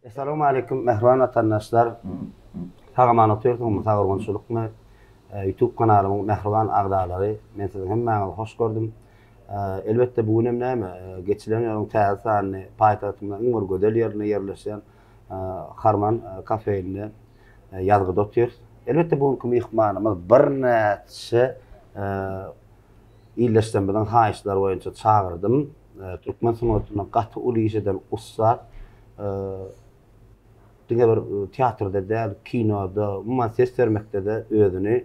Essalawmaleýkum mähriban watandaşlar. Sag-aman otyrsyňyzmy, sagurgunçylykmy? Youtube kanalymyň mähriban agzalary, men siziň hemmäňizi hoş gördüm. Elbetde bu gün hem näme, geçilen ýoluň täze sanyny paýtagtymyzyň iň bir gözel ýerinde ýerleşýän Harman kafeinde ýazgyda otyrys. Elbetde bu günki myhmanymyz birnäçe ildeşlerimiziň haýyşlary boýunça çagyrdym. Türkmen sungatynda gaty uly iş eden ussat. Diňe bir teatrda däl, kinoda, umuman ses bermekde-de özüni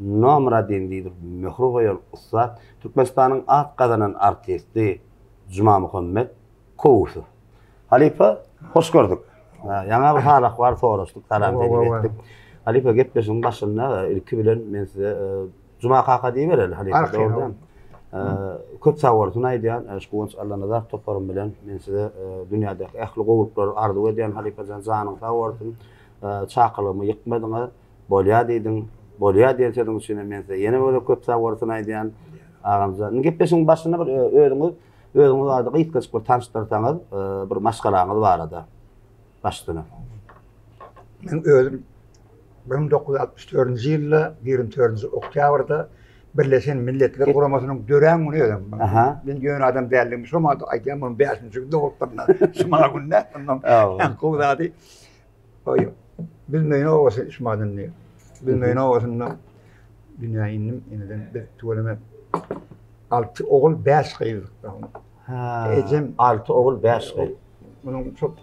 nomer odin diýdirip möhür goýan ussat, Türkmenistanyň at gazanan artisti Jumamuhammet Kowusow. Halypa, hoş gördük. Ýaňa bir hal-ahwal soraşdyk, salam-selik etdik. Halypa, gepleşigiň başynda ilki bilen men size Juma kaka diýibereli halypa, dogry dälmi? Köp sag bolsun aýdýan, şu Guwanç Allanazarow toparym bilen men size dünýädäki ähli gowulyklary arzuw edýän halypajan, janyň sag bolsun. Çakylygymy ýykmadyňyz, bolýa diýdiň. Bolýa diýen sözüň üçin hem men size ýene bir gezek köp sag bolsun aýdýan. Agamjan, indi gepleşigiň başynda bir özüňiz, özüňiz barada gysgajyk bir tanyşdyrsaňyz, bir maşgalaňyz barada başdan. Men özüm 1964-nji ýylda 24-nji oktýabrda Birleşen Milletler Guramasynyň dörän güni özüm. Men ýöne adam däldigimi şo maňa aýdýan, munuň bäşinji gün dogulupdyryn. Şu maňa günde ondan iň gowy zady oý Büzmeýin obasy şu maňa indi. Büzmeýin obasynda dünýä indim. Eneden biz tüweleme 6 ogul, 5 gyzdyk. Ha. Ejem 6 ogul, 5 gyz. Munuň çok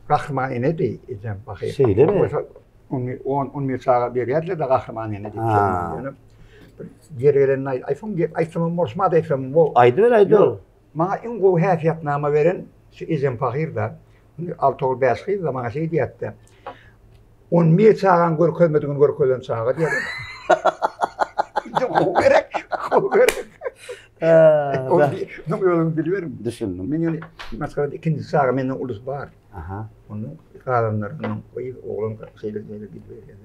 gahryman enedi ejem pahyr. Şeýlemi? Ony 10 11 çaga berýärdiler-de gahryman ene diýip. Ýöne bir ýeri gelende aýtsam, aýtsamam bolşmady aýtsamam bu. Aýdyber, aýdyber. Maňa iň gowy häsiýetnama beren şu ejem pahyr-da. Indi 6 ogul, 5 gyz-da maňa şeý diýýärdi. 11 çagaň görkezmedigini görkezen çaga diýýär. Gowy gerek, gowy gerek. Ony özüň biliberiň. Düşündim. Men ýöne maşgalada ikinji çaga menden ulusy bar. Aha. Onuň galanlarynyň gyz, oglan şeýle şeýle gidiberýär.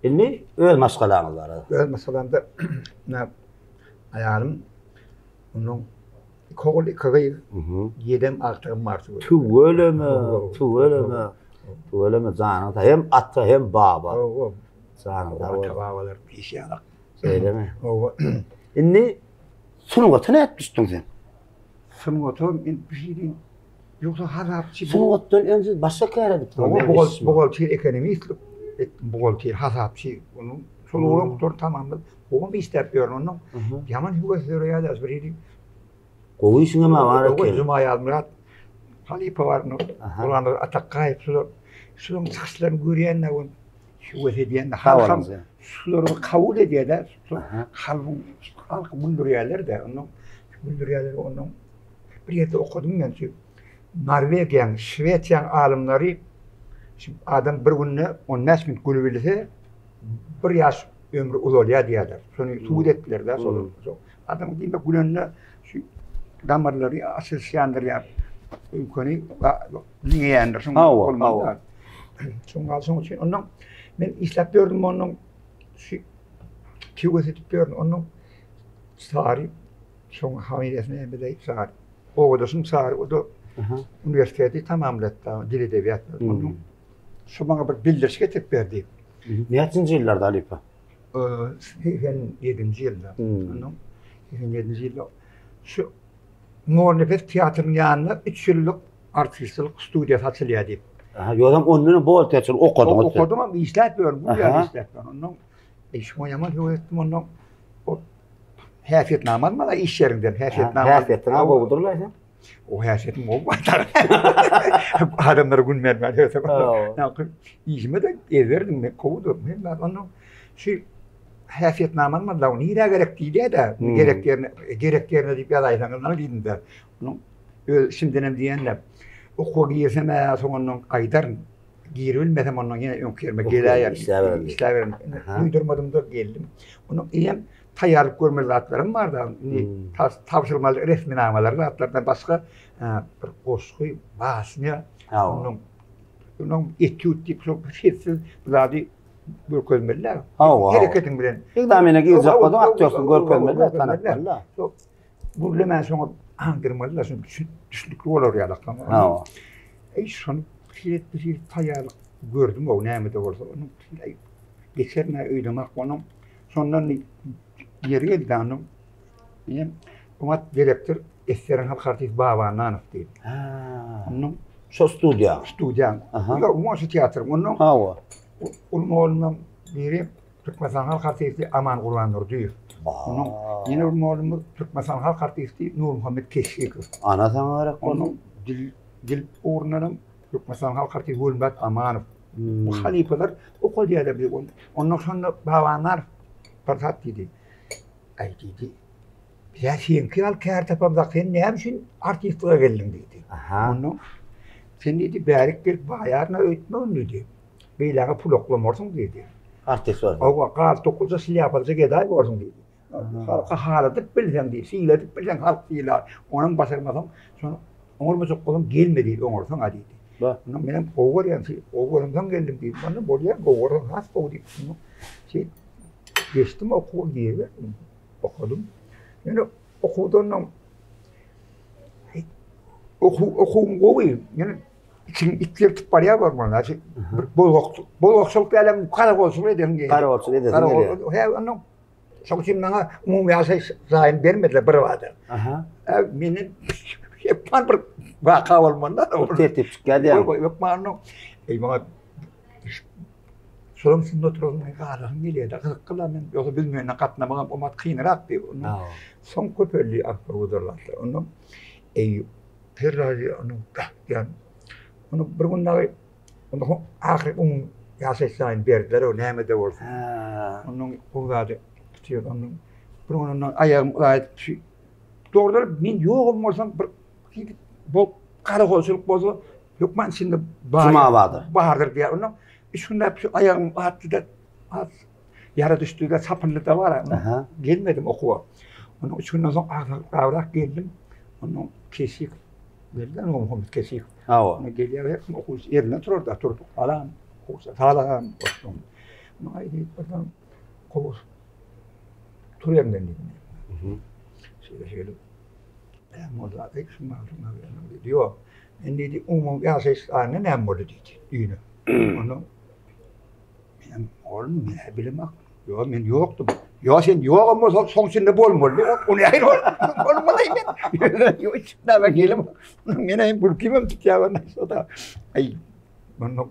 Indi öz maşgalaňyz bar. Öz maşgalamda näme aýalym onuň iki ogul, iki gyz, ýedem agtygym bar. Tüweleme, tüweleme. Tüweleme janyň sag, hem ata hem baba. Janyň sag bolsun. Ata babalar diýişýärler. Şeýlemi? Hawa. Indi sungata nädip düşdüň sen? Sungata men bir şey diýeyim. Ýogsa hasapçy. Sungatdan öň siz başga kär edipsiňiz. Buhgalter ekonomistlik etdim, buhgalter, hasapçy. Onuň şol ugra gutaryp tamamlap, gowam işläp ýörün ondan. Ýaman höwes döreýär bir hili. Gowy işiňem bar eken. Juma Ýazmyrat halypa bar, Guranlar Atakgaýew şular. Şularyň çykyşlaryny görýän-de höwes edýän-de halkam şulary kabul edýär-de, kalbyň halky güldürýärler-de, ondan güldürýärler ondan. Bir ýerde okadym men şu Norwegiýanyň, Şwesiýanyň alymlary şu adam bir günde 15 minut gülübilse bir ýaş ömri uzalýar diýýärler. Şony subut etdiler-de şol. Adam diýmek gülende şu damarlary açylyşýandyr ýa öýkeni giňeýändir. Şoň bolmaly. Şoň galşoň üçin ondan men işläp ýördüm ondan şu höwes edip ýördüm. Ondan Sary şoň familiýasyny hem bileýip Sary. Obadaşym Sary o da uniwersiteti tamamlady, dil edebiýat. Ondan şu maňa bir bildiriş getirip berdi. Näçinji ýyllarda halypa? 87-nji ýylda. Ondan 87-nji ýylda şu Molnepes teatrynyň ýanynda 3 ýyllyk artistlik studiýasy açylýar diýip. Aha, ýogsam ondan hem buhgalterçilik okadyňyz. Okadym hem işläp ýörün, bu ýerde işläp ýörün. Ondan işime ýaman höwes etdim ondan. O häsiýetnama almaly iş ýeriňden, häsiýetnama. Häsiýetnama gowudyr-la sen. O häsiýetim gowy batar. Adamlara gün bermän höwesem. Işime de ezberdim, men gowudyr. Men ondan şu häsiýetnama almaly, nirä gerek diýýär-de, gerek ýerine, gerek ýerine diýip ýazaýsaňyz, näme diýdim-de. Onuň öz şimdinem diýenler, okuwa girsem-ä soňundan gaýdaryn. Giribilmesem ondan ýene öňki ýerime geläýerin. Işläberin. Duýdurmadym-da geldim. Onuň eýýäm taýýarlyk görmeli zatlarym bar-da. Indi tabşyrmaly resminamalar zatlardan başga bir goşgy, basnýa, onuň onuň etýud diýip şol sessiz bir zady görkezmeli-dä. Hereketiň bilen. Ekzamene girjek bolsaň aktýorsyny görkezmeli-dä, tanatmaly-da. Gürlemän şoňa aňdyrmaly-da, şony düşnükli bolar ýaly. Hawa. Eý, şony bir bir taýýarlyk gördüm o näme-de bolsa. Onuň geçerin öýdemak onuň. Şondan ýeri geldi onuň. Men oňat direktor Eseriň halk artisti Baba Annanow diýdi. Ha. Onuň şo studiýa. Studiýa. Ýok, umuman şu teatr. Onuň Hawa. Ol mugallymlaryň biri Türkmenistan halk artisti Aman Gurbandurdyýew. Onuň ýene bir mugallymymyz Türkmenistan halk artisti Nurmuhammet Keşşikow. Ana saňa gerek bolsun. Onuň dil dil ugrundan hem Türkmenistan halk artisti Gülmät Amanow. Bu halypalar okadýarlar bizi. Ondan şonda Baba Annanow bir zat diýdi. Aý diýdi. Biz-ä seňki ýaly kär tapamzok, sen näme üçin artistlige geldiň diýdi. Ondan sen diýdi, bärik gelip baýaryn-a öýtmegin diýdi. Beýläge pul oklamarsyň diýdi. Artist bolsaň. Hawa, galtuklyja, şlýapalyja gedaý borsuň diýdi. Halka haladyp bilseň diýdi, syladyp bilseň halk sylar. Onam başarmasaň, şony oňarmajak bolsaň gelme diýdi, oňarsaň-a diýdi. Ondan menem gowy görýän, gowy göremsoň geldim diýdim. Onda bolýar, gowy görseň has gowy diýip. Şeýdip geçdim okuwa giriberdim. Okadym. Ýöne okuwdan okuw okuwym gowy. Ýöne içiň itler tutup barýar bolmaly. Bir bolgakçylyk, bolgakçylyk dälem garabolçulyk edeniň gelýär. Garabolçulyk edesiň gelýär. Hä, ondan şoň üçin maňa umumy ýaşaýyş jaýyny bermediler bir bada. Aha. Hä, menden hökman bir waka bolmaly. Tertip çykýar diýýän. Hökman. Eý, maňa Şolaryň içinde oturasym, galasym gelýärdi. Gyzykly men, ýogsa biz menden gatnamagam omat kynrakdy. Ondan soň köpeldi awtobuslar. Ondan eý her zady onuň diýen. Onu bir gün dagy onu ahyry oň ýaşaýyş jaýyny berdiler, o näme-de bolsa. Onuň gowy zady tutuyor onuň. Bir gün ondan aýagym ylaýyp şu dogrudan men ýogam bolsam bir bol garakolçulyk bolsa Hökman içinde bar. Juma bardyr. Bardyr diýýär. Ondan üç günläp şu aýagym atdy-da az ýara düşdi-de sapyndy-da bar. Gelmedim okuwa. Ondan üç günden soň agsak geldim. Ondan keşik geldi, Muhammet keşik. Hawa. Gelýär, her kim okuwçy ýerinden turar-da, turdyk. Salam, okuwçy, salam, dostum. Maňa diýip birden kowus tur ýerinden diýdim. Şeýle şeýle. Näme boldy? Aý, şundan şundan diýdi. Ýok. Men diýdi, umumy ýaşaýyş jaýynda näme boldy diýdi, düýne. Onda men oglum, men bilemok. Ýok, men ýokdum. Ýok, sen ýogam bolsa, soň içinde bolmaly. O nähili bolmaly men? Ýok, içinde ben gelem. Men hem gülkimem tutýar ondan şoda. Aý, mundan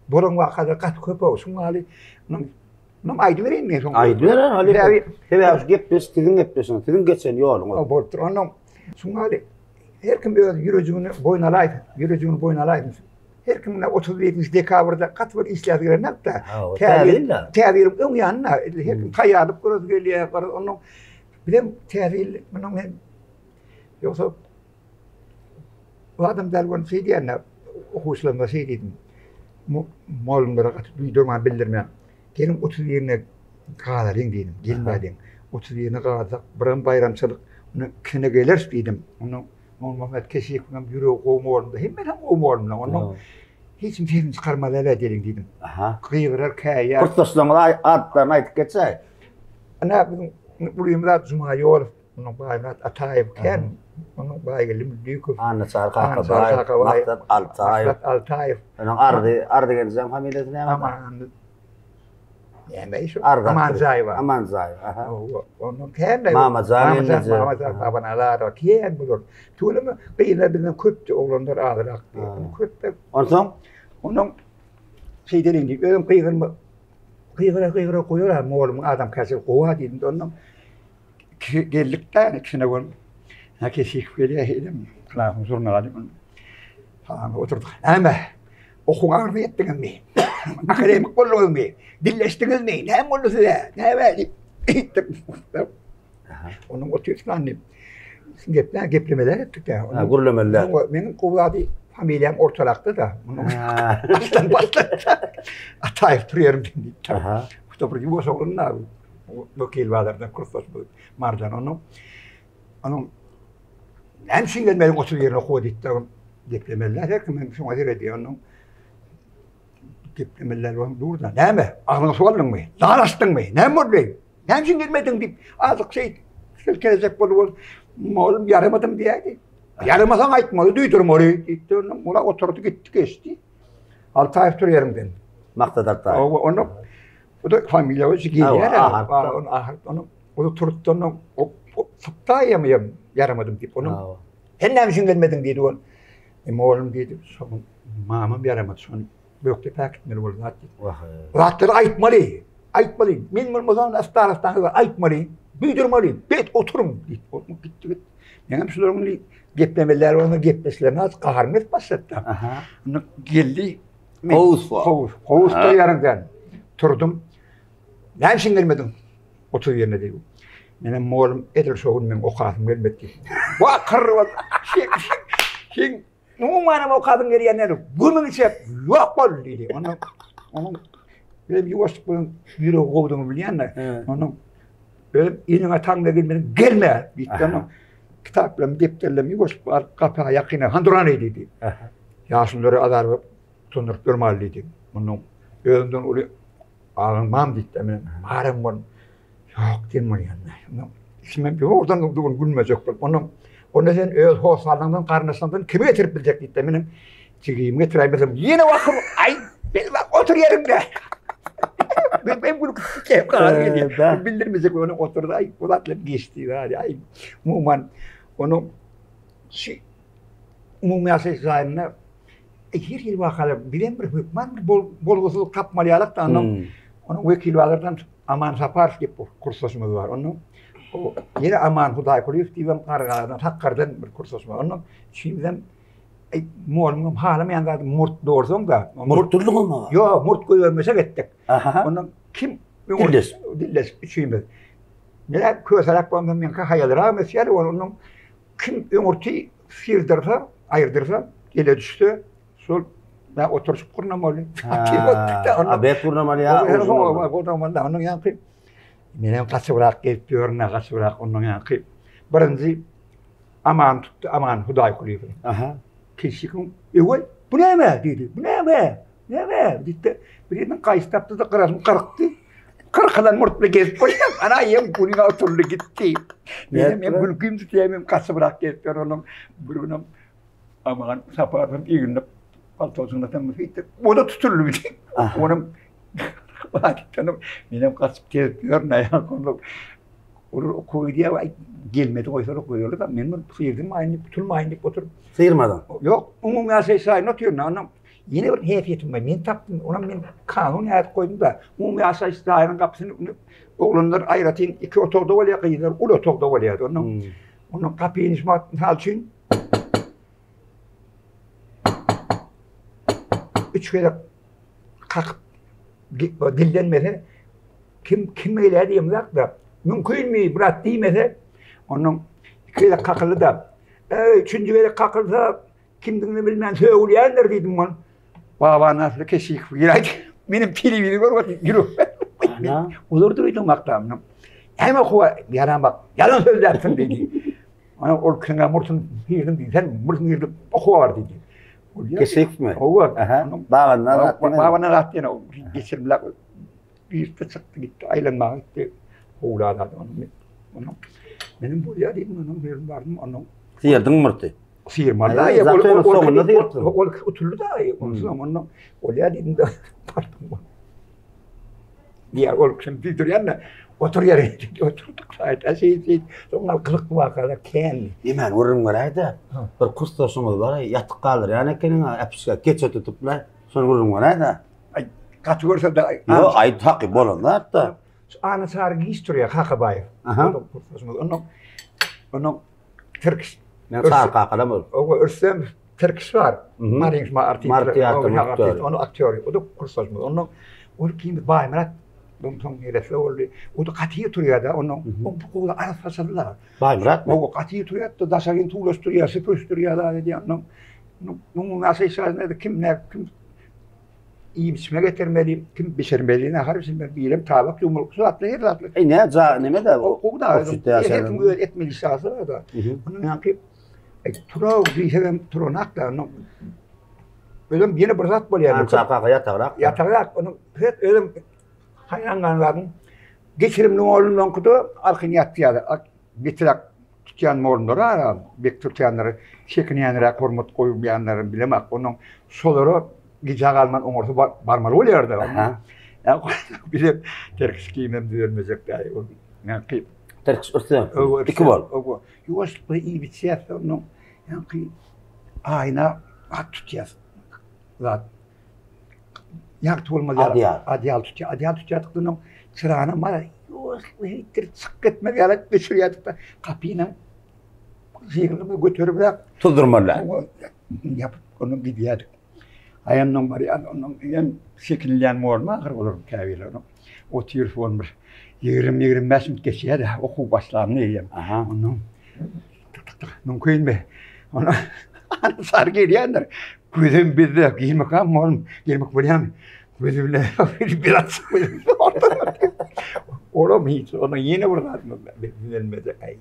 bolan wakalar gaty köp o. Şuň ýaly, Muny aýdybereýin men soň. Aýdyber, halypa. Sebäbi şu gepleşik siziň gepleşigiňiz, siziň geçen ýoluňyz. Bolupdyr. Ondan şuň ýaly her kim öz ýürejigini boýun alaýsyn, ýürejigini boýun alaýsyn. Her kim 31 dekabrda gaty bir işläsi gelenok-da. Täze ýyl. Täze ýylyň öň ýanynda her kim taýýarlyk göresi gelýär. Ondan bizem täze ýyl munuň men ýogsa Bu adam däl bolsa şeý diýende okuwçylaryma şeý diýdim. Mugallymlara gaty duýdurman bildirmän. Geliň 31-ine galalyň diýdim. Gelmäliň. 31-ine galsak biram baýramçylyk. Onda ikisine geleris diýdim. Onda Muhammet Keşifowyň hem ýüregi gowy mugallymdy. Hemmeler gowy mugallymlar. Onda hiç kim sesini çykarmaly däl diýdim diýdim. Aha. Gygyrar, käýär. Kursdaşlaryňyz atlaryny aýdyp geçäý. Ana biziň ulymyz Juma Ýolow. Onuň Baýmyrat Ataýew kän, onuň Baýgeldi Müllükow, Annaçary Kakabaýew, Maksat Altaýew, Maksat Altaýew. Onuň Arzy, Arzy gelnejeň familiýasy näme? Aman. Näme iş? Amanjaýewa. Amanjaýewa. Aha. Onuň kän. Mamajan gelneje. Mamajan Babanazarowa kän bular. Tüweleme gyzlar bizden köpdi, oglanlar azrakdy. Köpdi. Onsoň? Onuň şeýdeliň diýip, özüm gygyrma gygyra gygyra goýar, mugallymyň adamkärçiligi gowy diýdim. Ondan Geldik-dä, ikisine bolup. Hä, Keşikow gelýär, heýdem, klasyň žurnaly. Salam, oturdyk. Näme? Okuň agyryna ýetdiňizmi? Akademik bolduňyzmy? Dilleşdiňizmi? Näme boldy size? Näme? diýip, eýtdik. Onuň otyrsyň diýip. Geplän, geplemeler etdik-dä. Ha, gürlemeliler. Meniň gowy zady familiýam ortarakda-da. Başdan başdan. Ataýew turýarym diýip. Aha. Usta bir ýuwaş oglan-da. Wekil bazardan kursdaşymyz Marjan onuň onuň näme üçin gelmediň otur ýerine okuwa diýip geplemeliler her kim hem şoňa seredýär onuň geplemeliler bolsa dur-da näme agzyňa suw aldyňmy dal açdyňmy näme boldy näme üçin gelmediň diýip azlyk şeý silkelejek bolup ol mugallym ýaramadym diýäýdi. Ýaramasaň aýtmaly, duýdurmaly diýdi. Ondan mula oturdy, gitdi, geçdi. Altaýew tur ýeriňden. Maksat Altaýew. Owa, onda bu da familiýa boýunça gelýär. Ony ahyr ony o turtdy ondan sypdaýam ýaramadym diýip. Onuň sen näme üçin gelmediň diýdi ol. E, mugallym diýdi, şoň mamam ýaramady, şony Gökdepä gitmeli boldy zat diýdi. Zatlary aýtmaly, aýtmaly. Men bolmasam starostany aýtmaly, duýdurmaly, bet oturyň diýip, oturyp gitdi git. Menem şularyň indi geplemeler bolsa gepleşlerine az gaharym gelip başlady. Aha. Indi geldi. Kowus bu. Kowus. Kowus ýaryndan turdum. Näme üçin gelmediň? 30 ýerine diýip. Menem mugallym edil şo gün meň okasym gelmedi diýip. Wakyr Sen umumanam okasyň gelýän däl. Gömüň içe ýok bol diýdi. Onuň onuň özüm ýuwaşlyk bilen ýüregi gowdugyny bilýän-de. Onuň özüm iniň ataňda gelmediň gelme diýdi. Onuň kitaplarymy, depderlerimi ýuwaşlyk alyp gapa ýakyna handurany diýdi. Ýaşululary azar berip utandyryp durmaly diýdi. Onuň özümden uly Agaň bam diýdi men baram bol. Ýok diýen bolýan. Içime bir oradan dugun gülmejek bolup. Ondan onda sen öz hossarlaryňdan, garyndaşlaryňdan kimi getirip biljek diýdi. Menem jigimi getiräýmesem ýene wakyr aý bel bak otur ýeriňde. Men ben gülüp gitdim. Bildirmejek ony oturdy. Aý bu zatlar geçdi. Aý umuman onu şu umumy ýaşaýyş jaýynda Her hili wakalar bilen bir hökman bir bolgusyzlyk tapmaly ýalak da ondan hmm. onuň wekil bazardan Aman Saparow diýip bir kursdaşymyz bar. Ondan o ýene Aman Hudaýkulyýew diýip hem Gargaladan, Hakkardan bir kursdaşymyz bar. Ondan üçimizem Ey, muallimim halamaýan zady murt doğursaň da. Murt durduňmy? Ýok, murt goýbermesek etdik. Ondan kim dilleş dilleş üçimiz. Näme köseräk bolanda meňki haýalrak ösýär, onuň Kim öňürti syrdyrsa, aýyrdyrsa, ele düşse, şol ben oturyşyp gurnamaly. Abet gurnamaly ýa. Gurnamaly da, onuň ýaňky menem gaçybrak gelip ýörün, gaçybrak onuň ýaňky birinji Aman tutdy, Aman Hudaýkulyýew. Aha. Keşikiň öwel bu näme diýdi. Bu näme? Näme? Diýdi. Bir ýerinden gaýyş tapdy-da gyrasyny gyrkdy. Kyrkylan murt bilen gezip bolýar. Ana ýem gününe oturdy gitdi. Menem hem gülküm tutýar, men gaçybrak gezip ýör onuň. Bir günem Aman Saparowyň egnine paltosyny atam diýdi. O da tutuldy diýdi. Onuň menem gaçyp gezip ýörün aýak onuň. Olar okuwa gidýär, aý gelmedi goýsalar goýarlar da men bir syrdym aýyn diýip, tutulmaýyn diýip oturyp. Syrmadyň. Ýok, umumy ýaşaýyş jaýynda otyryn. Ondan Ýene bir häsiýetim bar. Men tapdym. Onam men kanun ýazyp goýdum-da. Umumy ýaşaýyş jaýynyň gapysyny oglanlar aýratyn iki otagda bolýar, gyzlar uly otagda bolýar. Ondan hmm. ondan gapyny şu wagt mysal üçin üç gezek kakyp dillenmese kim kim gelýär diýemzak-da mümkinmi brat diýmese ondan iki gezek kakyldy-da Ey, üçünji gezek kakylsa Kimdigini bilmän sögülýändir diýdim ol. Baba Nasly Keşikow giräýdi. Menem telewizor görüp otyryn, ýürek. Ana. Olar duýdum makdamyny. Näme okuwa ýaramak, ýalan sözläpsiň diýdi. Ana ol kişiň murtuny girdim diýdi. Sen murtuny girdim, okuwa bar diýdi. Keşikowmy? Owa. Aha. Babandan atdy. Babandan atdy ýene. Geçirimler Girdi çykdy gitdi aýlanmaga gitdi. Howla zady onuň. Onuň meniň bolýar diýdim onuň berin bardym onuň. Syýerdiň murty. Syýrmaly da ýa ol soňunda syýrdyň. Ol utuldy da onsoň hmm. ondan bolýar diýdim de bardym. Diýär ol kim diýdirýän de otur ýere oturdyk saýt şeý şeý soň al gyzykly wakalar kän. Diýmän gürrüň beräýde. Bir kursdaşyňyz bar, ýatyk galdyrýan ekeniň, äpişgä keçe tutuplar. Şony gürrüň beräýde. Aý, gaty görse de Ýok, aýt haky bolan zat-da. Şu Anna Çary giç turýar Kakabaýew. Aha. Onuň kursdaşymyz. Onuň onuň Tirkiş. Men Çary kakalam ol. Owa, Rüstem Tirkiş bar. Mhm. Maryň şu artist. Mary teatrynyň aktýory. Onuň aktýory. O da kursdaşymyz. Onuň ol kim Baýmyrat soň neresse boldy. O da gaty ir turýar-da. Onuň o bu gowy arassaçylylar. Baýmyratmy? Owa, gaty ir turýar-da, daşaryny tuwlaşdyrýar, süpürişdirýär, zat edýär. Onuň muň ýaşaýyş jaýynda kim näme kim iýip-içme getirmeli, kim bişirmeli, nahar bişirmeli, birem tabak ýuwmaly, şu zatlar her zatlar. Eý, näme ja, neme-de o? Gowy da. Her kim öz etmeli işi bar-da. Onuň ýaňky turaw diýsegem turanak-da, onuň özem ýene bir zat bolýar. Ança kaka ýatagrak. Ýatagrak, onuň her özem haýran galan zadyň geçirimli oglundanky-da arkaýyn ýatýar. Bitirak. tutýan mugallymlar bar, bek tutýanlary, çekinýänräk hormat goýmaýanlary bilemok. Onuň şolara gijä galman oňarsa barmaly bolýardy. Ýa bize terkiş geýimem düzelmejek däl. Ol ýaňky terkiş ürsem. Iki bol. Ýuwaş bir iýip içýäs onuň ýaňky aýna at tutýas. Zat. Ýagty bolmaz ýaly. Adýal. Adýal tutýar. Adýal tutýardyk onuň çyrany mara ýuwaş heýtdir çyk etmez ýaly öçürýärdik de gapyny jygylymy göteribräk tuzdurmaly. Ýapyp onuň gidýärdik. Aýandan barýan onuň hem çekinilýän bolma ahyr olar käbirleri. Otyrys on bir 20-25 minut geçýär-de okuw başlandy eýýäm. Ondan tyk tyk tyk mümkinmi? Ona sar gelýändir. Gözüm bizde girmek hem oğlum girmek bolýarmy? Gözü bile biraz Olam hiç ona ýene bir zat bilmedi. Ay.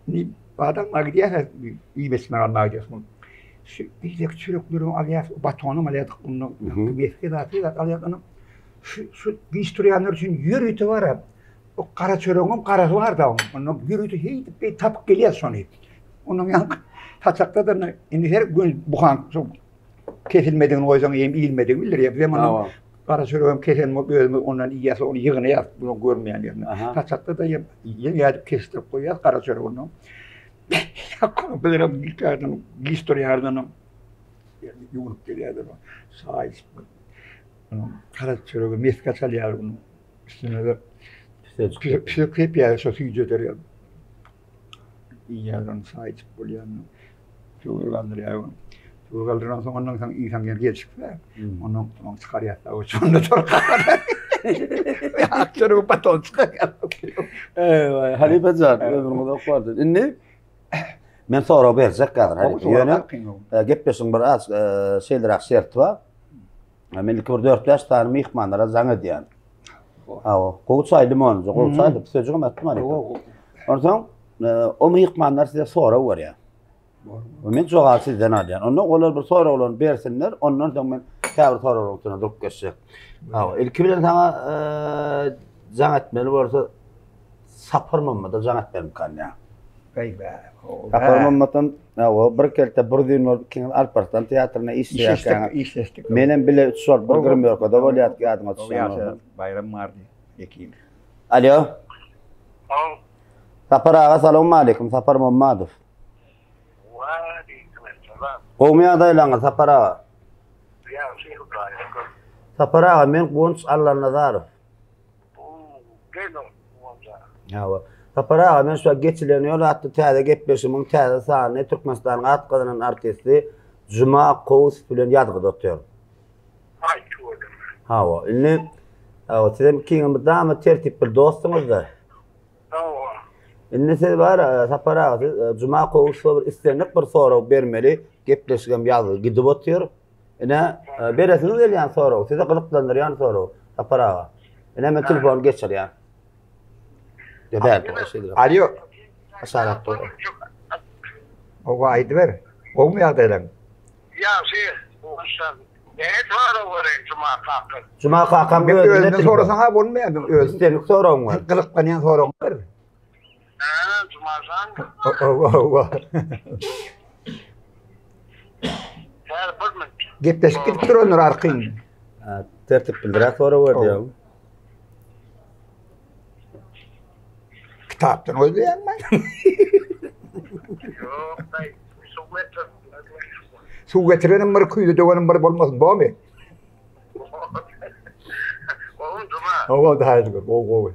Ni adam gidýär, iýmesine almaga gidýär. Şu beýleki çörekleri alýar, batony alýar, onda mesge zat zat alýar. Onu şu şu giç turýanlar üçin ýörite bar. O gara çöregiň garasy bar da, onda ýörite heýdip tapyp gelýär şony. Onuň ýaňky saçakda da indi her gün buhan şu kesilmedigini goýsaň hem iýilmedigi bildirýär. Bizem ony gara çöregem kesen bolup özümiz ondan iýýäs, ony ýygnaýas, bunu görmeýän ýerine. Saçakda da hem ýene kesdirip goýýas gara çöregi ondan. Bizem gitýärdim, giç durýardy Ýuwunyp gelýärdi. Çaý içip. Gara çöregi mesge çalýar bunu. Üstüne de püsek sepýär, şo süýjeder ýaly. Iýýär ony çaý içip bolýar. Töwir galdyrýar ony. Töwir galdyran soň ondan soň iýseň ýene gelşikse, ondan soň çykarýar. Şonda çorkar. Akçöregi baton çykarýar. Eý, Halypa jan, ömrüňiz uzak bolsun. Indi men sorag berjek häzir halypa. Ýöne gepleşigiň bir az şeýleräk şerti bar. Men ilki bir 4-5 sany myhmanlara jaň edýän. Hawa, gowy çaý limonja, gowy çaý diýip sözüňem atdym halypa. Onsoň o myhmanlar size sorag berýär. Men jogaby sizden alýan. Onda olar bir soraglaryny bersinler, ondan soň men käbir soraglaryň üstüne durup geçjek. Hawa, ilki bilen saňa jaň etmeli bolsa Sapar Mammada jaň etmelimikan ýa? Beýbe. Sapar Mammatam, hawa, bir kelte bir düýn bolup ikiňiz Alparslan teatrynda işleýärkäňiz. Işleşdik. Menem bile üç bolup bir grimýorkada bolýardyk ýadyňa düşýän bolsa. Baýram bardy, Ekin. Alýo. Sapar aga salowmaleýkim, Sapar Mommadow. Waleýkim-essalam. Gowumy ýagdaýlaryňyz Sapar aga? Ýagşy Hudaýa şükür. Sapar aga men Guwanç Allanazarow. Geliň Guwanç aga. Hawa. Sapar aga men şu Geçilen ýol atly täze gepleşigimiň täze sanyny Türkmenistanyň at gazanan artisti Juma Kowusow bilen ýazgyda otyryn. Aý tüweleme. Hawa indi hawa sizem ikiňiz mydama tertipli dostuňyzda. Hawa. Indi siz bar, Sapar aga, siz Juma Kowusowa bir islendik bir sorag bermeli, gepleşigem ýazgy gidip otyr. Ine, beresiňiz gelýän sorag, sizi gyzyklandyrýan sorag, Sapar aga. Ine, men telefony geçirýän. Alýo. Aşarak dur. Owa, aýdyber. Gowumy ýagdaýlaryň? Ýagşy, hoşal. Näme sorag bereýin Juma kaka? Juma kakam özünden özünden sorasaň ha bolmaýar. Öz islendik soragyň bar. Gyzyklanýan soragyň bar. Hä, Juma jan. Owa, owa. Her bir minut. Gepleşik gidip durandyr arkaýyn. Tertip bildiräk sorag berdi ýa. Kitapdan gözleýänmi? Ýok, daýy, suw getir. Suw getirenim bir, küýze döwenim bir bolmasyn, bormy? Gowy, Juma. Hawa, daýy, gowy, gowy.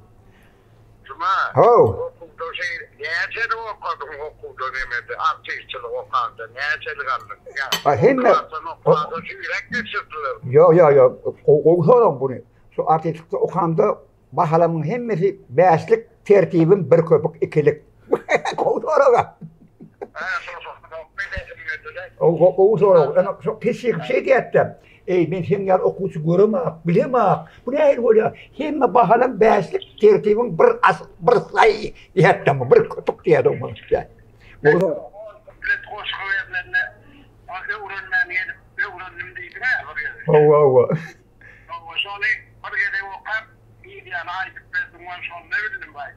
Juma. Haw. Okuwda şeý, näçelik okadyň okuwda nemede, artistçilik okanda näçelik aldyň? Ýa, Ha, hemme- klasdan okanda süýräk geçirdiler. Ýok, ýok, ýok, gowy soraň buny. Şu artistlikde okamda Bahalamyň hemmesi bäşlik, tertibim bir köpük ikilik. Gowy sorag. Gowy sorag. Ene şo pişik şeý diýýär-de. Eý, men seň ýaly okuwçy göremak, bilemak. Bu nähili bolýar? Hemme bahalam bäşlik, tertibiň bir as, bir saý diýýär-de, bir köpük diýýär oňa. Gowy sorag. Goşgy berlende öwrenmän gelip, öwrendim diýdiň-ä bir gezek. Hawa, hawa. Hawa şony bir gezek okap ýany aýdyp berdiň men şonda bildim baý.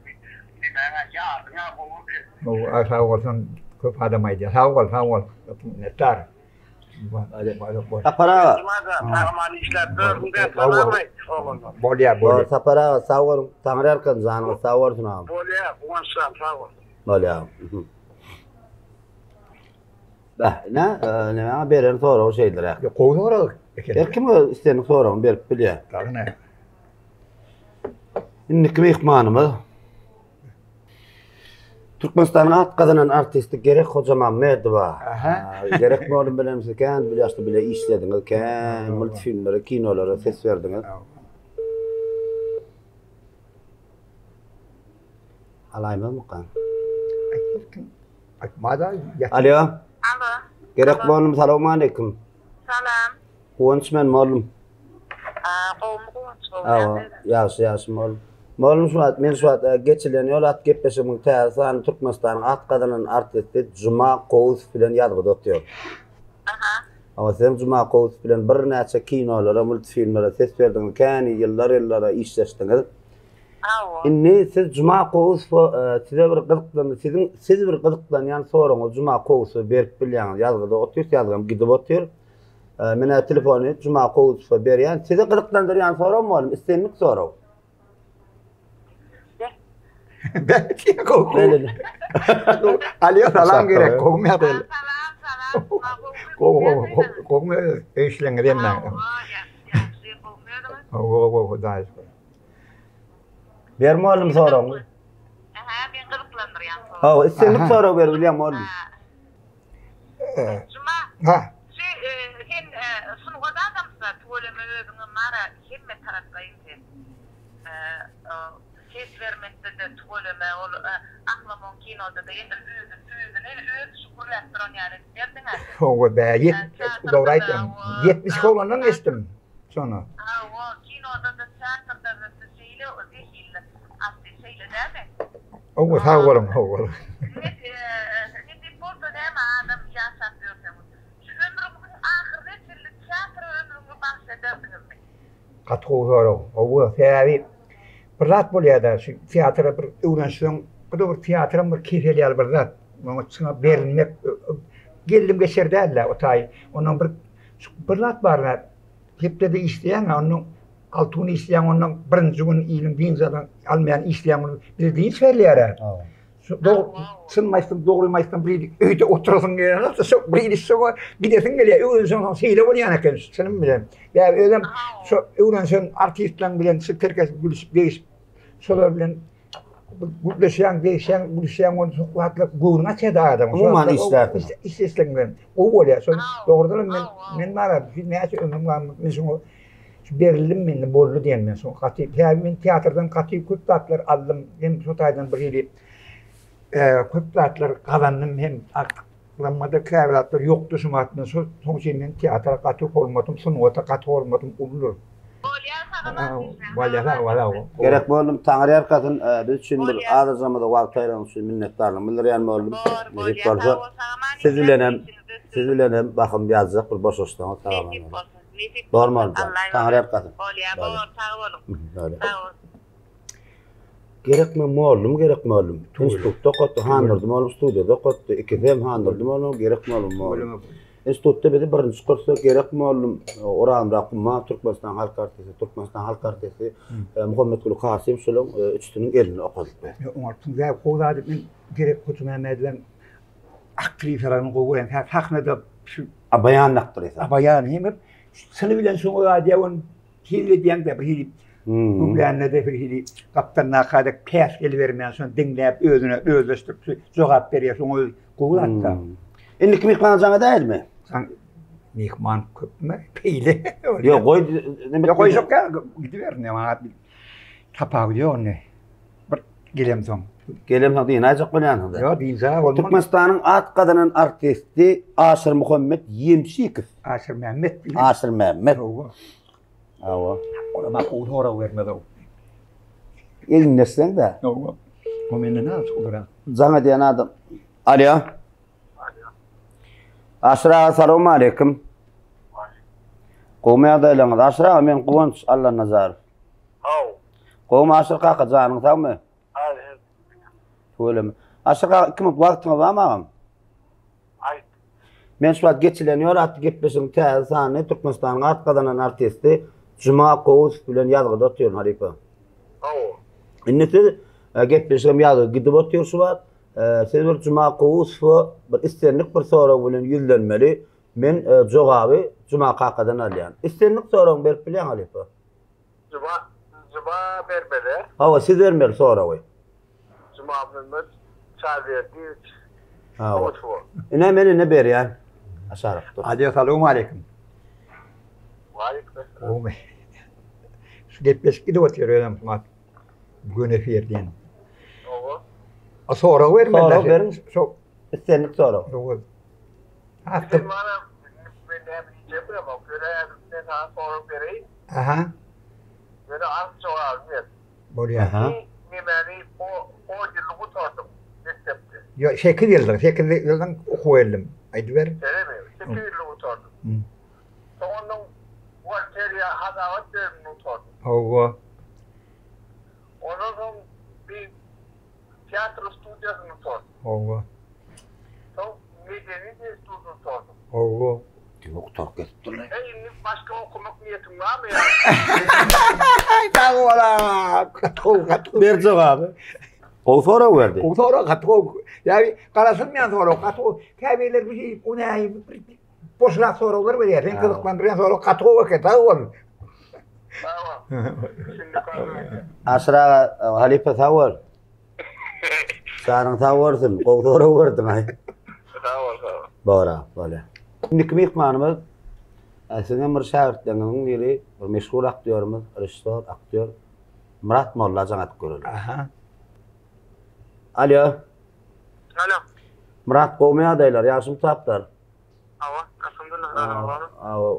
Nemäňä ýadyňa gowy eken. Hawa, sag bolsun, köp adam aýdýar. Sag bol, sag bol. Minnetdar. Sapar aga. Sag-aman işläp ýörsüň-dä, salam aýt oglanlara. Bolýar, bolýar. Sapar aga, sag boluň. Taňryýalkasyn, janyňyz sag bolsun agam. Bolýar, Guwançjan, sag bol. Bolýar. Beh, ine, näme beren soragy şeýleräk. Ýok, gowy sorag eken. Her kim öz islendik soragyny berip bilýär. Dagy näme? Indiki myhmanymyz Türkmenistanyň at gazanan artisti Gerek Hojamammedowa. Aha. Gerek mugallym bilen siz kän bir ýaşda bile işlediňiz, kän multfilmlere, kinolara ses berdiňiz. Alaýmazmyka? Aýtmada ýatyr. Alo. Alo. Gerek mugallym salowmaleýkim. Salam. Guwanç men mugallym. Gowumy Guwanç gowy Hawa, ýagşy ýagşy mugallym. Mugallym şu wagt men şu wagt e, geçilen ýol at gepleşigimiň täze sany Türkmenistanyň at gazanan artisti Juma Kowusow bilen ýazgyda otyr. Aha. Hawa, sizem Juma Kowusow bilen birnäçe kinolara, multfilmlere ses berdiňiz, kän ýyllar ýyllara işleşdiňiz. Hawa. Indi siz Juma Kowusowa e, size bir gyzyklandy, siziň siz bir gyzyklanýan soragyňyzy Juma Kowusowa berip bilýäňiz. Ýazgyda otyr, ýazgam gidip otyr. E, Men telefony Juma Kowusowa berýän. Sizi gyzyklandyrýan sorag mugallym, islendik sorag. Alo salam gerek gowmy ýagdaýlar? Salam salam. Gowy gowy gowmy öý işleriňiz hemme? Ýagşy gowmy özüňiz? Gowy gowy hudaýa şükür. Ber mugallym soragyňy. Aha, men gyzyklandyrýan sorag. Hawa, islendik sorag berip bilýän mugallym. Juma. Ha. Şu sen sungat adamsyň, tüweleme özüňe mara hemme taraplaýyn sen. Ses bermekde-de tüweleme ol Ahlamon kinoda-da edil özi özüni öz şu gürläp duran ýaly edip berdiň-ä sen. Hawa bä, dogry aýtýaň. 72 oglandan geçdim şony. Hawa, kinoda-da, teatrda-da şeýle zehinli artist, şeýle dälmi? Hawa, sag boluň, sag boluň. Nesip bolsa näme adam ýaşap ýörseňiz. Şu ömrüňiziň ahyryna çenli teatra ömrüňizi bagyş edersiňizmi? Gaty gowy sorag. Hawa, sebäbi bir zat bolýar-da, şu teatra bir öwrenişseň, bu-da bir teatram bir kesel ýaly bir zat. Oňa çyna berilmek geldim geçer däl-de o taýy. Ondan bir şu bir zat bar-da, hepdede işleýäň-ä, ondan alty gün işleýäň, ondan birinji gün iliň dynç almaýan işleýäň, bize dynç berilýär-ä. Şu dog çynymy aýtsam, dogrymy aýtsam bir öýde oturasyň gelýär. Şu bir iş şoňa gidesiň gelýär. Öwrenşeň soň şeýle bolýan eken çynym bilen. Ýa özem şu öwrenşen artistleň bilen şu tirkeşip gülüşip degişip şolar bilen gürleşýäň, degişýäň, gülüşýäň ony şu wagtlar göwnüň açýar adamyň. Umuman işlärsiň. Işleseň bilen gowy bolýar. Şol dogrudan men men bara näçe ömrüm bar men şoňa Şu berildim indi boldy diýen men şo gaty sebäbi men teatrdan gaty köp zatlar aldym hem şo taýdan bir hili köp zatlar gazandym hem artyklanmada käbir zatlar ýokdy şu wagt men şo şoň üçin men teatra gaty hormatym sungata gaty hormatym uludyr. Bolýar sag Bolýar sag bol sag bol. Gerek boldum Taňry ýalkasyn biz üçin bir azajygymyza wagt aýyranyňyz üçin minnetdarlygymy bildirýän boldum. Nesip bolsa siz bilenem siz bilenem bahym ýazjak bir boşaşsaňyz sag aman. Nesip Bor bolsun. Moljan. Allaý Taňry ýalkasyn. Bolýa bor sag boluň. Bolýa. Sag bol. Gerekmi mollum gerek mollum. Institutda okatdy, Handurdy mollum studiýada okatdy. Ikisi hem Handurdy mollum, Gerek mollum mollum. Institutda bizi birinji kursda Gerek mollum, Orazmyrat Gummaw, Türkmenistan halk artisti, Türkmenistan halk artisti Muhammetguly Kasym şolaň üçüsiniň elinde okadyk biz. Oňartdyň zäk gowy zady men Gerek Hojamämmedem aktrisalaryny gowy görýän. Hä sahnada şu Abaýan aktrisa. Abaýan hem çyny bilen şoňa aýdýar ony hil edýäň-de bir hili gürlände-de bir hili gapdalynaka-da päsgel bermän şony diňläp özüne özleşdirip jogap berýär şoňa özi gowy zat-da. Indiki myhmana jaň edäýelimi? Jaň myhman köpmi? Peýle. Ýok goý. Ýok goýjak ýa gidiberin maňa tapawudy ýok indi. Bir gelemsoň. Gelemsoň dynaýjak bolýansyň-da. Ýok, dynja bolmaz. Türkmenistanyň at gazanan artisti Aşyrmuhammet Ýemşikow. Aşyrmämmet. Aşyrmämmet. Hawa. Hawa. Ola maňa gowy sorag bermez-ow. Egindeşseň-dä. Hawa. O menden az ulurak. Jaň edýän adam. Alýo. Aşyr aga salowmaleýkim. Gowmy ýagdaýlaryňyz? Aşyr aga men Guwanç Allanazarow. Haw. Gowmy Aşyr kaka janyň sagmy? Tüweleme. Aşyr aga 2 minut wagtyňyz barmy agam? Aýt. Men şu wagt geçilen ýol atly gepleşigiň täze sanyny Türkmenistanyň at gazanan artisti Juma Gowusow bilen ýazgyda otyryn halypa. Hawa. Indi siz e, gepleşigim ýazgy gidip otyr şu wagt. E, siz bir Juma Gowusowa bir islendik bir sorag bilen ýüzlenmeli. Men e, jogaby Juma kakadan alýan. Islendik soragyňy berip bilýäň halypa. Juma Juma bermeli. Hawa siz bermeli soragy. Jumamuhammet Çawerdiýewiç Hawa. Ine men ine berýän. Aşarak dur. Alýo salowmaleýkim. Waleýkim esselam. Gowmy? Şu gepleşik gidip otyr özem şumat. Göni efir diýen. Hawa. A sorag bermeli. Sorag beriň. Şo islendik sorag. Hawa. Sen bana men näme diýjegimi bilemok. Ýöne häzir men saňa sorag bereýin. Aha. Ýöne anyk jogabyny ber. Bolýar. Aha. Nemäni o on ýyllyk gutardyň mekdepde? Ýok, sekiz ýyllyk, sekiz ýyldan okuwa geldim. Aýdyber. Şeýlemi? Sekiz ýyllyk gutardyň. Soň ondan buhgalteriýa hasabat bölümini gutardyň. Hawa. Ondan soň bir teatr studiýasyny gutardyň. Hawa. Soň medeni institutyny gutardyň. Hawa. Diňe gutaryp gezipdirler. Heý, indi başga okamak niýetiň barmy ýa? Sag bol aga. Gaty gowy, gaty gowy. Ber jogaby. Gowy sorag berdi. Gowy sorag, gaty gowy. Ýa garaşylmaýan sorag, gaty gowy. Käbirler bir şey, o näme, bir boşrak soraglar berýär. Sen gyzyklandyrýan sorag gaty gowy eken, sag bol. Sag bol. Şimdi Aşyr aga, halypa sag bol. Janyň sag bolsun, gowy sorag berdiň aý. Sag bol, sag bol. Bora, bolýa. Indiki myhmanymyz siziň hem bir şägirtleriňiziň biri, bir meşhur aktýorymyz, režissýor, aktýor Myrat Molla jaň atyp göreli. Aha. Alýo. Alo. Myrat gowmy ýagdaýlar, ýagşymy taplar? Hawa, alhamdulillah, Hudaýdan Hawa,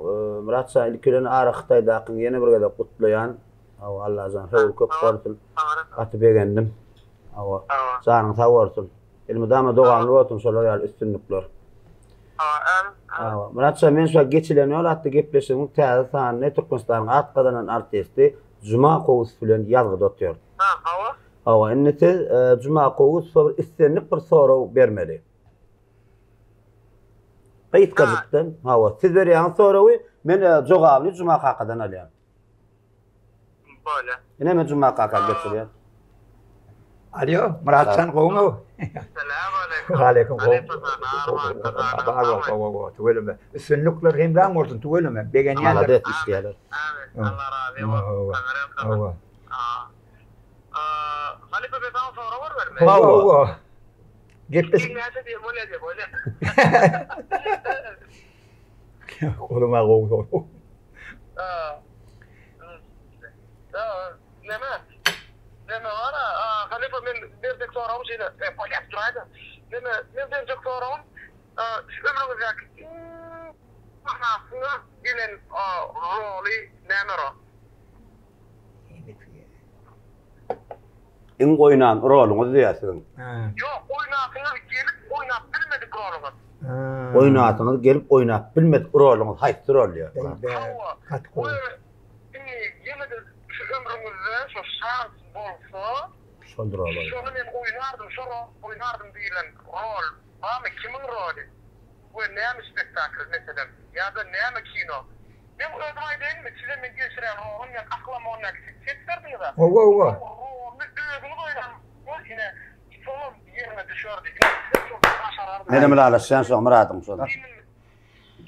Myrat jan, ilki bilen ara Hytaýdakyňy ýene bir gezek gutlaýan. Hawa, Allajan höwri köp bolsun. Gaty begendim. Hawa. Janyň sag bolsun. Elmydama dowamly bolsun şolar ýaly üstünlikler. Hawa, Myrat jan, men şu Geçilen ýol atly gepleşigiň täze sanyny Türkmenistanyň at gazanan artisti Juma Kowusow bilen ýazgyda otyr. Hawa. Hawa, indi siz Juma Kowusowa bir islendik bir sorag bermeli. Gysgajykdan, hawa, siz berýäňiz soragy, men jogabyny Juma kakadan alýan. Bolýar. Ine men Juma kaka geçirýän. Alýo, Myratjan gowumy? Salam aleýkum. Aleýkum. Tüweleme. Üstünlikler hemraň bolsun tüweleme. Begenýänler. Malades işleýärler. Amin. Allah razy bolsun. Hawa. Halypa men saňa sorag bermeli. Hawa. Gepleşik. Näçe diýip bolýar diýip bolýar. Goluma gowy sorag. Neme? Neme bar? Halypa men berjek soragym şeýle, bolýar duraýda. Neme, men berjek soragym şu ömrüňizdäki iň bahasyna gelen roly näme rol? Iň oýnan roluňyz diýýär siziň. Ýok, oýnasyňyz gelip oýnap bilmedik roluňyz. Oýnasyňyz gelip oýnap bilmedik roluňyz haýsy rol diýýär. Hawa. We indi ýene-de şu ömrüňizde şu şans bolsa, şol rol oýnar. Şony men oýnardym, şo roly oýnardym diýlen rol barmy? Kimiň roly? We näme spektakl meselem? Ýa-da näme kino? Men özüm aýdaýynmy, size men geçirýän rolum men akylam ondaky siz ses berdiňiz-a. Hawa, hawa. Şol roluny özüňiz oýnan ine şolam ýerine düşerdi. Ine siz şol başarardyňyz. Menem ylalaşýan şoň Myradyň şony.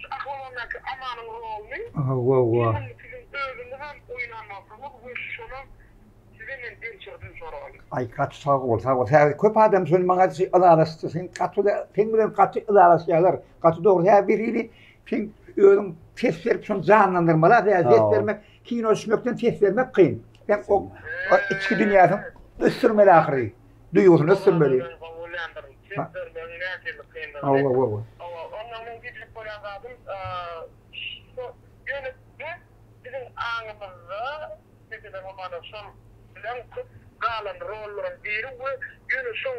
Şu akylam ondaky Amanyň roluny Hawa, hawa. siziň özüňizem oýnan bolsaňyz we şolam Size men gelşirdim soraly. Aý gaty sag bol sag bol häzir köp adam şony maňa ylalaşdy sen gaty seň bilen gaty ylalaşýarlar gaty dogry häzir bir hili sen özüň ses berip şony janlandyrmaly häzir ses bermek kino düşmekden ses bermek kyn sen o içki dünýäsini ösdürmeli ahyry duýgusyny ösdürmeli Ses bermegiň nähili kyndygyny. Hawa hawa. Hawa ondan men diýjek bolýan zadym şu ýöne biz biziň aňymyzda Meselem hamana şol bilen köp galan rollaryň biri we ýöne şoň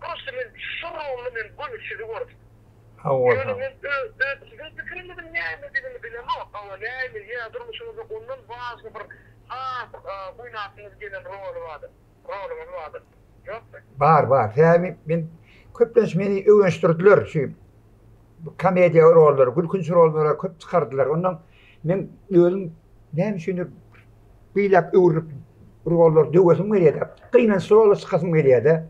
prosta men şu rolda men göni sizi gördüm. Hawa. Ýöne men öz öz siziň pikiriňiziň nämedigini bilemok. Hawa näme ýa durmuşyňyzda ondan başga bir has oýnasyňyz gelen roly bardyr. Roluňyz bardyr. Ýokmy? Bar, bar. Sebäbi men köplenç meni öwrenişdirdiler şu komediýa rollary, gülkünç rollara köp çykardylar. Ondan men özüm näme üçindir beýläk öwrülip rollary döwesim gelýär-de. Gynançly rola çykasym gelýär-de.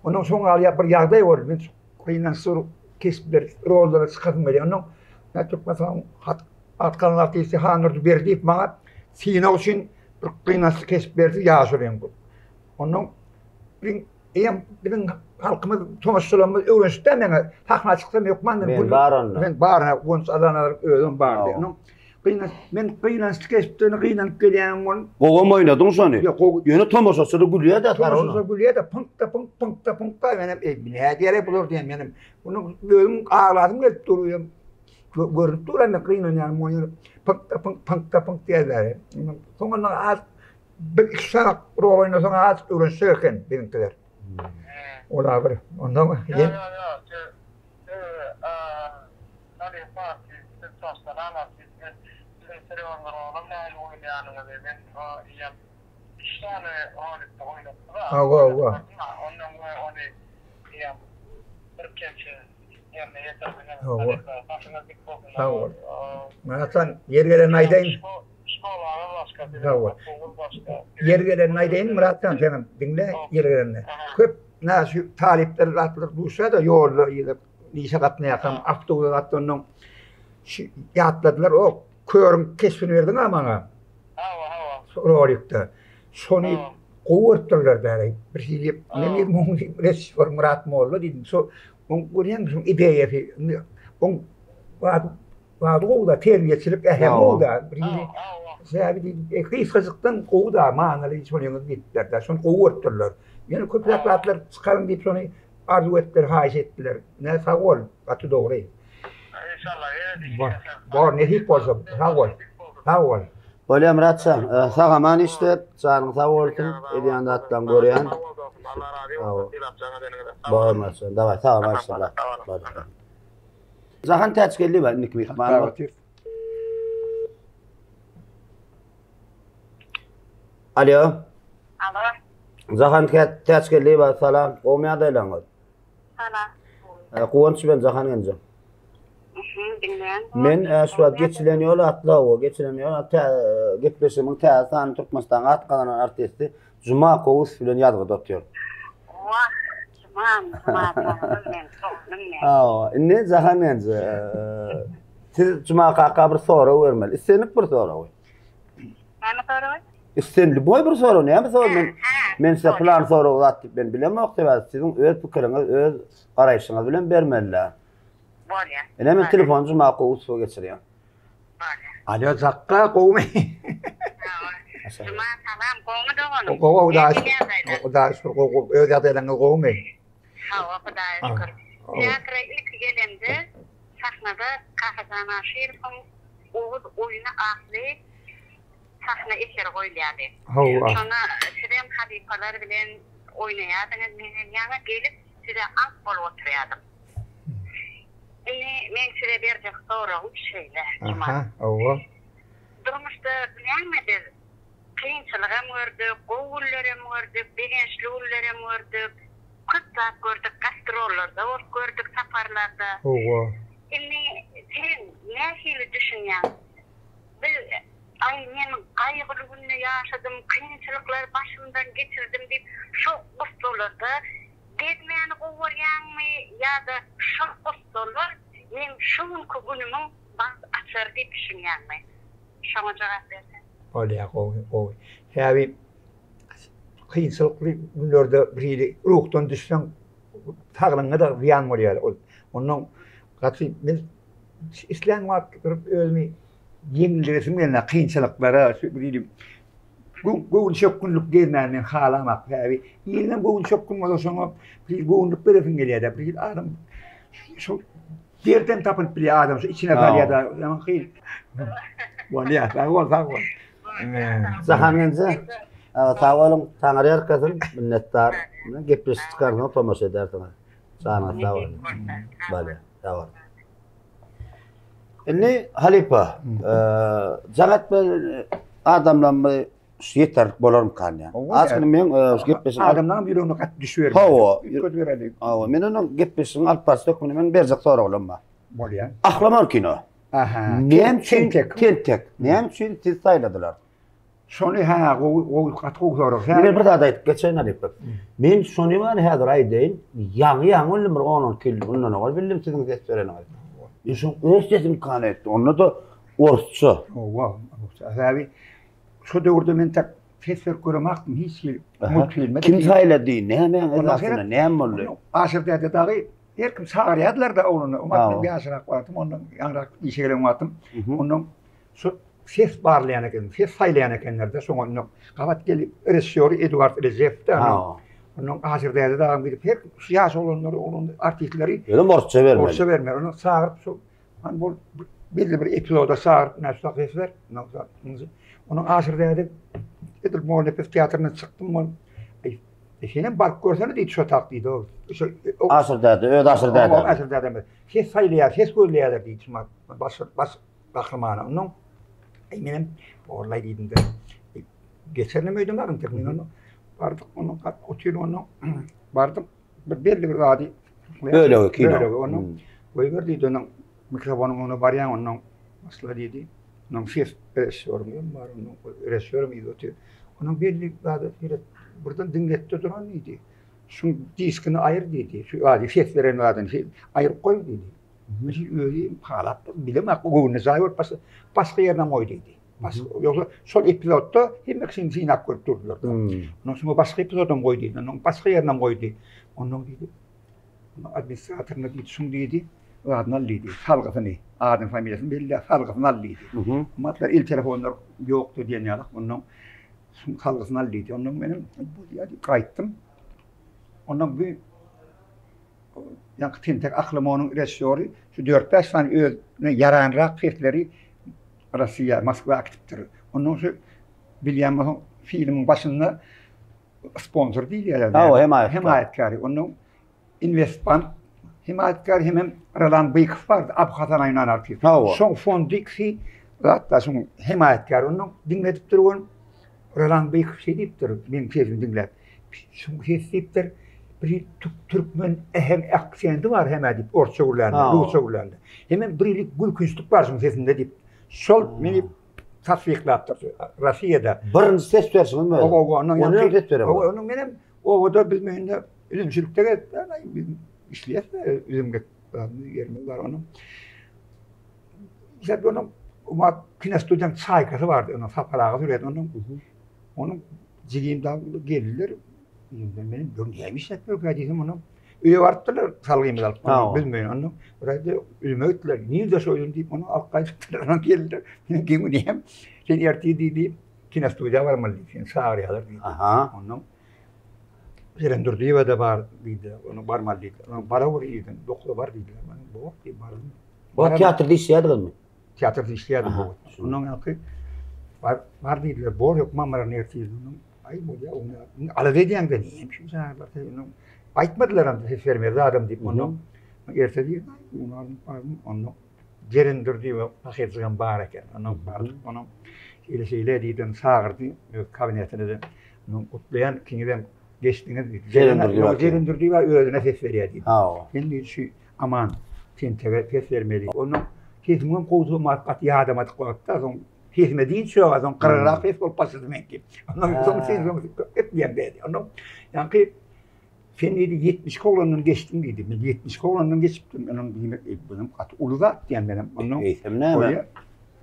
Ondan soň galýar bir ýagdaý boldy. Men gynançly keşpler, rollara çykasym gelýär. Ondan men Türkmenistanyň at gazanan artisti Handurdy Berdiýew maňa synag üçin bir gynançly keşp berdi, ýaşulyň. Ondan biziň eýem biziň halkymyz tomaşaçylarymyz öwrenişdi meňe. Sahna çyksam hökman men bar onda. Men bar, Guwanç Alanazarow özüm bardy. Ondan gynanç men gynançly keşpden gynanyp gelýänim ol. Gowam oýnadyň şony. Ýok, gowy. Ýöne tomaşaçylar gülýär-de Tomaşaçylar gülýär-de, pyňk-da pyňk, pyňk-da pyňk da menem eý nädýär bular diýen menem. Bunu özüm aglasym gelip dur. Görünip dur men gynanýanym ony. Pyňk-da pyňk, pyňk-da pyňk diýerler. Soňundan az Bir iki sagat rol oýnasaň az öwrenişjek eken biziňkiler. Ola bir. Ondan Ýa ýa ýa şu halypa artist siz professional artist men siziň serýozny rolam nähili oýnaýanyňyzy men eýýäm üç sany rolikde oýnapdyr Hawa hawa. Ondan we ony eýýäm bir kemçin ýerine ýetirdiňiz Hawa. halypa başyňyz dik bolsun. Sag bol. Myratjan ýeri gelende aýdaýyn. Sag bol. Ýeri gelende aýdaýyn Myratjan senem diňle ýeri gelende. Köp na şu talyplar zatlar duşýar-da ýolda ýa işe gatnaýarkam awtobusa gatnandan şu ýatladylar o körüň keşbini berdiň-a maňa. Hawa, hawa. Rolikde. Şony gowy görüpdirler bäri. Bir hili men diýdim oň režissýor Myrat Molla diýdim. Şo oň görýäňmi şoň ideýasy. Oň Zady gowy-da, terbiýeçilik äheňi gowy-da. Bir hili sebäbi diýdim, e, gysgajykdan gowy-da, manyly şonyňyz diýipdir-de, şony gowy görüpdirler. Ýöne köpräk zatlar çykaryň diýip şony arzuw etdiler, haýyş etdiler. Ne sag bol, gaty dogry. Inşallah, ýene Bor, nesip bolsa, sag bol. Sag bol. Bolýa Myratjan, e, sag-aman işle, janyň sag bolsun, edýän zatlaryňy görýän. Sag bol dostum, Allah razy bolsun, sylapjaňa seniňe-de. Bor Myratjan, daway, sag-aman işle, brat. Jahan Täçgeldiýewa indiki myhmanymyz. Alo. Alo. Jahan Täçgeldiýewa salam. Gowmy ýagdaýlaryňyz? Salam. Guwanç ben Jahan Genje. Diňleýän. Men e, şu wagt geçilen ýol atly o geçilen ýol atly e, gepleşigimiň täze sany Türkmenistanyň at gazanan artisti Juma Kowus bilen ýazgyda otyr. Wah, Jumam, Juma doganym men, doganym men. Hawa, indi Jahan Genje, siz Juma kaka bir sorag bermeli. Islendik bir soragy. Näme soragy? Islen lüboý bir sorag, näme sorag? Men men size plan sorag zat diýip men bilemok, sebäbi siziň öz pikiriňiz, öz garaýşyňyz bilen bermeli. Bolýar. Ine men telefony Juma Kowusowa geçirýän. Alo Zakka gowmy? Juma salam gowmy doganym? Gowy Hudaýa şükür. Hudaýa şükür gowy gowy. Öz ýagdaýlaryňyz gowmy? Hawa Hudaýa şükür. Teatra ilki gelemde sahnada Kakajan Aşyrowyň Oguz oýny atly sahna eseri goýulýardy. Hawa. Şonda sizem halypalar bilen oýnaýardyňyz menem ýaňy gelip size aňk bolup oturýardym. Indi meň size berjek soragym şeýle, Juma. Aha, hawa. Durmuşda näme biz kynçylygam gördük, gowy günlerem gördük, begençli günlerem gördük, köp zat gördük, gastrollarda bolup gördük, saparlarda. Hawa. Indi sen nähili düşünýäň? Biz aý men gaýgyly günde ýaşadym, kynçylyklary başymdan geçirdim diýip, şo gussalarda Gezmäni gowy görýäňmi ýa-da şol gussalar meň şu günki günümiň bagt açary diýip düşünýäňmi? Şoňa jogap berseň. Bolýa gowy gowy. Sebäbi kynçylykly günlerde bir hili ruhdan düşseň saglygyňa-da zyýan bolýar ol. Ondan gaty men islän wagt durup özümi ýeňilleresim gelýär kynçylyklara şu bir hili Göwün çökgünlik gezmäni men halamak. Sebäbi iliňem göwün çökgün bolsa şoňa bir göwünlik beresiň gelýär-de. Bir adam şu derden tapynyp bilýär adam şu içine salýar-da. Ýaman kyn. Bolýar, sag bol, sag bol. Jahan Genje, sag boluň, Taňry ýalkasyn, minnetdar. Gepleşik çykarsyňyz, tomaşa edersiňiz. Janyňyz sag bolsun. Bolýar, sag boluň. Indi halypa, jaň etmeli adamlarymyzy. Şu ýeterlik bolarmykan diýýän. Azgyn men e, şu gepleşigiň adamlaryň ýüregine gaty düşübermeli. Hawa. Üýtgedip bereli. Hawa, men onuň gepleşigiň alyp baryşy hökmünde men berjek soraglarym bar. Bolýar. Ahlaman kino. Aha. Näme üçin Tentek. Tentek. Näme üçin siz saýladylar? Şony hä gowy gowy gaty gowy sorag. Men bir zat aýdyp geçeýin Halypa. Men şony bar häzir aýdaýyn. Ýaňy ýaňy bildim bir 10-12 ýyl mundan owal bildim siziň ses bereniňizi. Men şoň öz sesim kan etdi. Onda-da orsça. Hawa, orsça. Sebäbi şo döwürde men tak ses berip göremakdym hiç hili multfilme. Kim saýlady? Nämäň esasynda? Näme boldy? Aşyr däde dagy her kim çagyrýardylar-da ogluny. Oňa men ýaşrak wagtym, ondan ýaňrak işe gelen wagtym. Ondan şu ses barlaýan eken, ses saýlaýan ekenler-de şoňa ondan gabat gelip režissýory Eduard Rejepde. Ondan Aşyr däde dagy gidip her şu ýaş oglanlary, oglan artistleri Özem orsça bermeli. Orsça bermeli. Onu çagyryp şu Hani bu belli bir epizoda çagyryp näşe ses ber. Onuň Aşyr däde edil Mollanepes teatryndan çykdym ol. Aý, e, senem baryp görsene diýdi şo tak diýdi. O şo Aşyr däde, öz Aşyr däde. Aşyr däde. Ses saýlaýar, ses gözleýärler diýdi. Şuma baş baş gahrymana. Ondan aý menem borlaý diýdim de. Geçerinem öýden baryn tek men onu bardyk onu otyr onu bardyk bir belli bir zady bölegi kino. Bölegi onu hmm. goýber diýdi onuň mikrofonyň öňüne barýaň onuň başla diýdi. Onuň ses režissýorym hem bar, onuň režissýorym ýüz otyr. Onuň belli zady seret birden diňletdi duran diýdi. Şuň diskini aýyr diýdi. Şu zady ses beren zadyny aýyryp goý diýdi. Şu özi halap bilemok, göwnüne jaý bolup başga başga ýerine goý diýdi. Başga ýogsa şol epizodda hemme kişini synap görüp durdular. Hmm. Ondan soň başga epizodam goý diýdi. Ondan başga ýerinem goýdy. Ondan diýdi. Administratoryna diýdi, şuň diýdi, zadyny al diýdi, salgysyny, adyny, familiýasyny belli, salgysyny al diýdi. Matlar el telefonlar ýokdy diýen ýaly. Ondan şuň salgysyny al diýdi. Ondan menem bolýar diýip gaýtdym. Ondan bu Ýaňky tentek Aklamonyň režissýory şu dört-bäş sany özüne ýaranrak sesleri Rossiýa, Moskwa äkidipdir. Ondan şu bilýän bolsaň filmiň başynda sponsor diýilýär. Hawa, hemaýatkär. Hemaýatkäri. Ondan Investbank hemaýatkär hemem Roland Bykow bardy, Abhasan aýnan artist. Hawa. Şoň fondy ikisi zatda şoň hemaýatkär. Ondan diňledipdir ol. Roland Bykow şeý diýipdir, meň sesimi diňläp. Şuň ses diýipdir, bir türkmen äheň aksendi bar hemä diýip, orsça gürlände, rusça gürlände. Hemem bir hili gülkünçlik bar şuň sesinde diýip. Şol meni tassyklapdyr Rossiýada. Birinji ses berşiňizmi? Owa, owa, ondan ýaňky. Ses berem. Owa, onuň menem obada biz mende üzümçilikde gezip, biz işleýäs, üzüm ýerimiz bar onuň. Sebäbi onuň Umat kinostudiýanyň çaýkasy bardy, onuň Sapar aga sürýärdi onuň. Onuň jigim dagy geldiler. Ýüzden meni bir näme işläp ýörkä diýsem onuň öýe barypdyrlar salgymyzy alyp. Bilmeýän onuň biraz üzüme gitdiler. Nirde şo üzüm diýip ony alyp gaýdypdyrlar. Onuň geldiler. Men geň diýem. Sen ertir diýdi kinostudiýa barmaly diýdi. Seni çagyrýarlar diýdi. Aha. Ondan Jeren Durdyýewa da bar diýdi. Onu barmaly diýdi. Onu bara bir irden 9-a bar diýdiler. Men bor diýip bardym. O teatrda işleýärdiňizmi? Teatrda işleýärdim bu. Ondan ýaňky bar, bar diýdiler, bor hökman baran ertir. Aý bolýar, ony alada edýäňde näme üçin çagyrlar seni? Aýtmadylar hem ses bermez adam diýip ondan. Erte diýdi, ony alym bardym, ondan Jeren Durdyýewa pahyrjygam bar eken. Ondan bardyk, onuň şeýle şeýle diýdi, çagyrdy öz kabinetine de. Onuň gutlaýan ikiňizem geçdiňiz diýdi. Jeren Durdyýewa. Jeren Durdyýewa özüne ses berýär diýdi. Hawa. Sen diýdi şu Aman tentege ses bermeli. Onuň sesimiň gowusy mat gaty ýadamadyk wagtda soň sesime dynç ýok, soň gyrgyrak ses bolup başlady meňki. Ondan soň sen soň etmeýän däli. Ondan ýaňky sen diýdi 72 oglandan geçdiň diýdi. Men 72 oglandan geçipdim. Onuň diýmek e, bu gaty uly zat diýen menem. Ondan eýsem näme?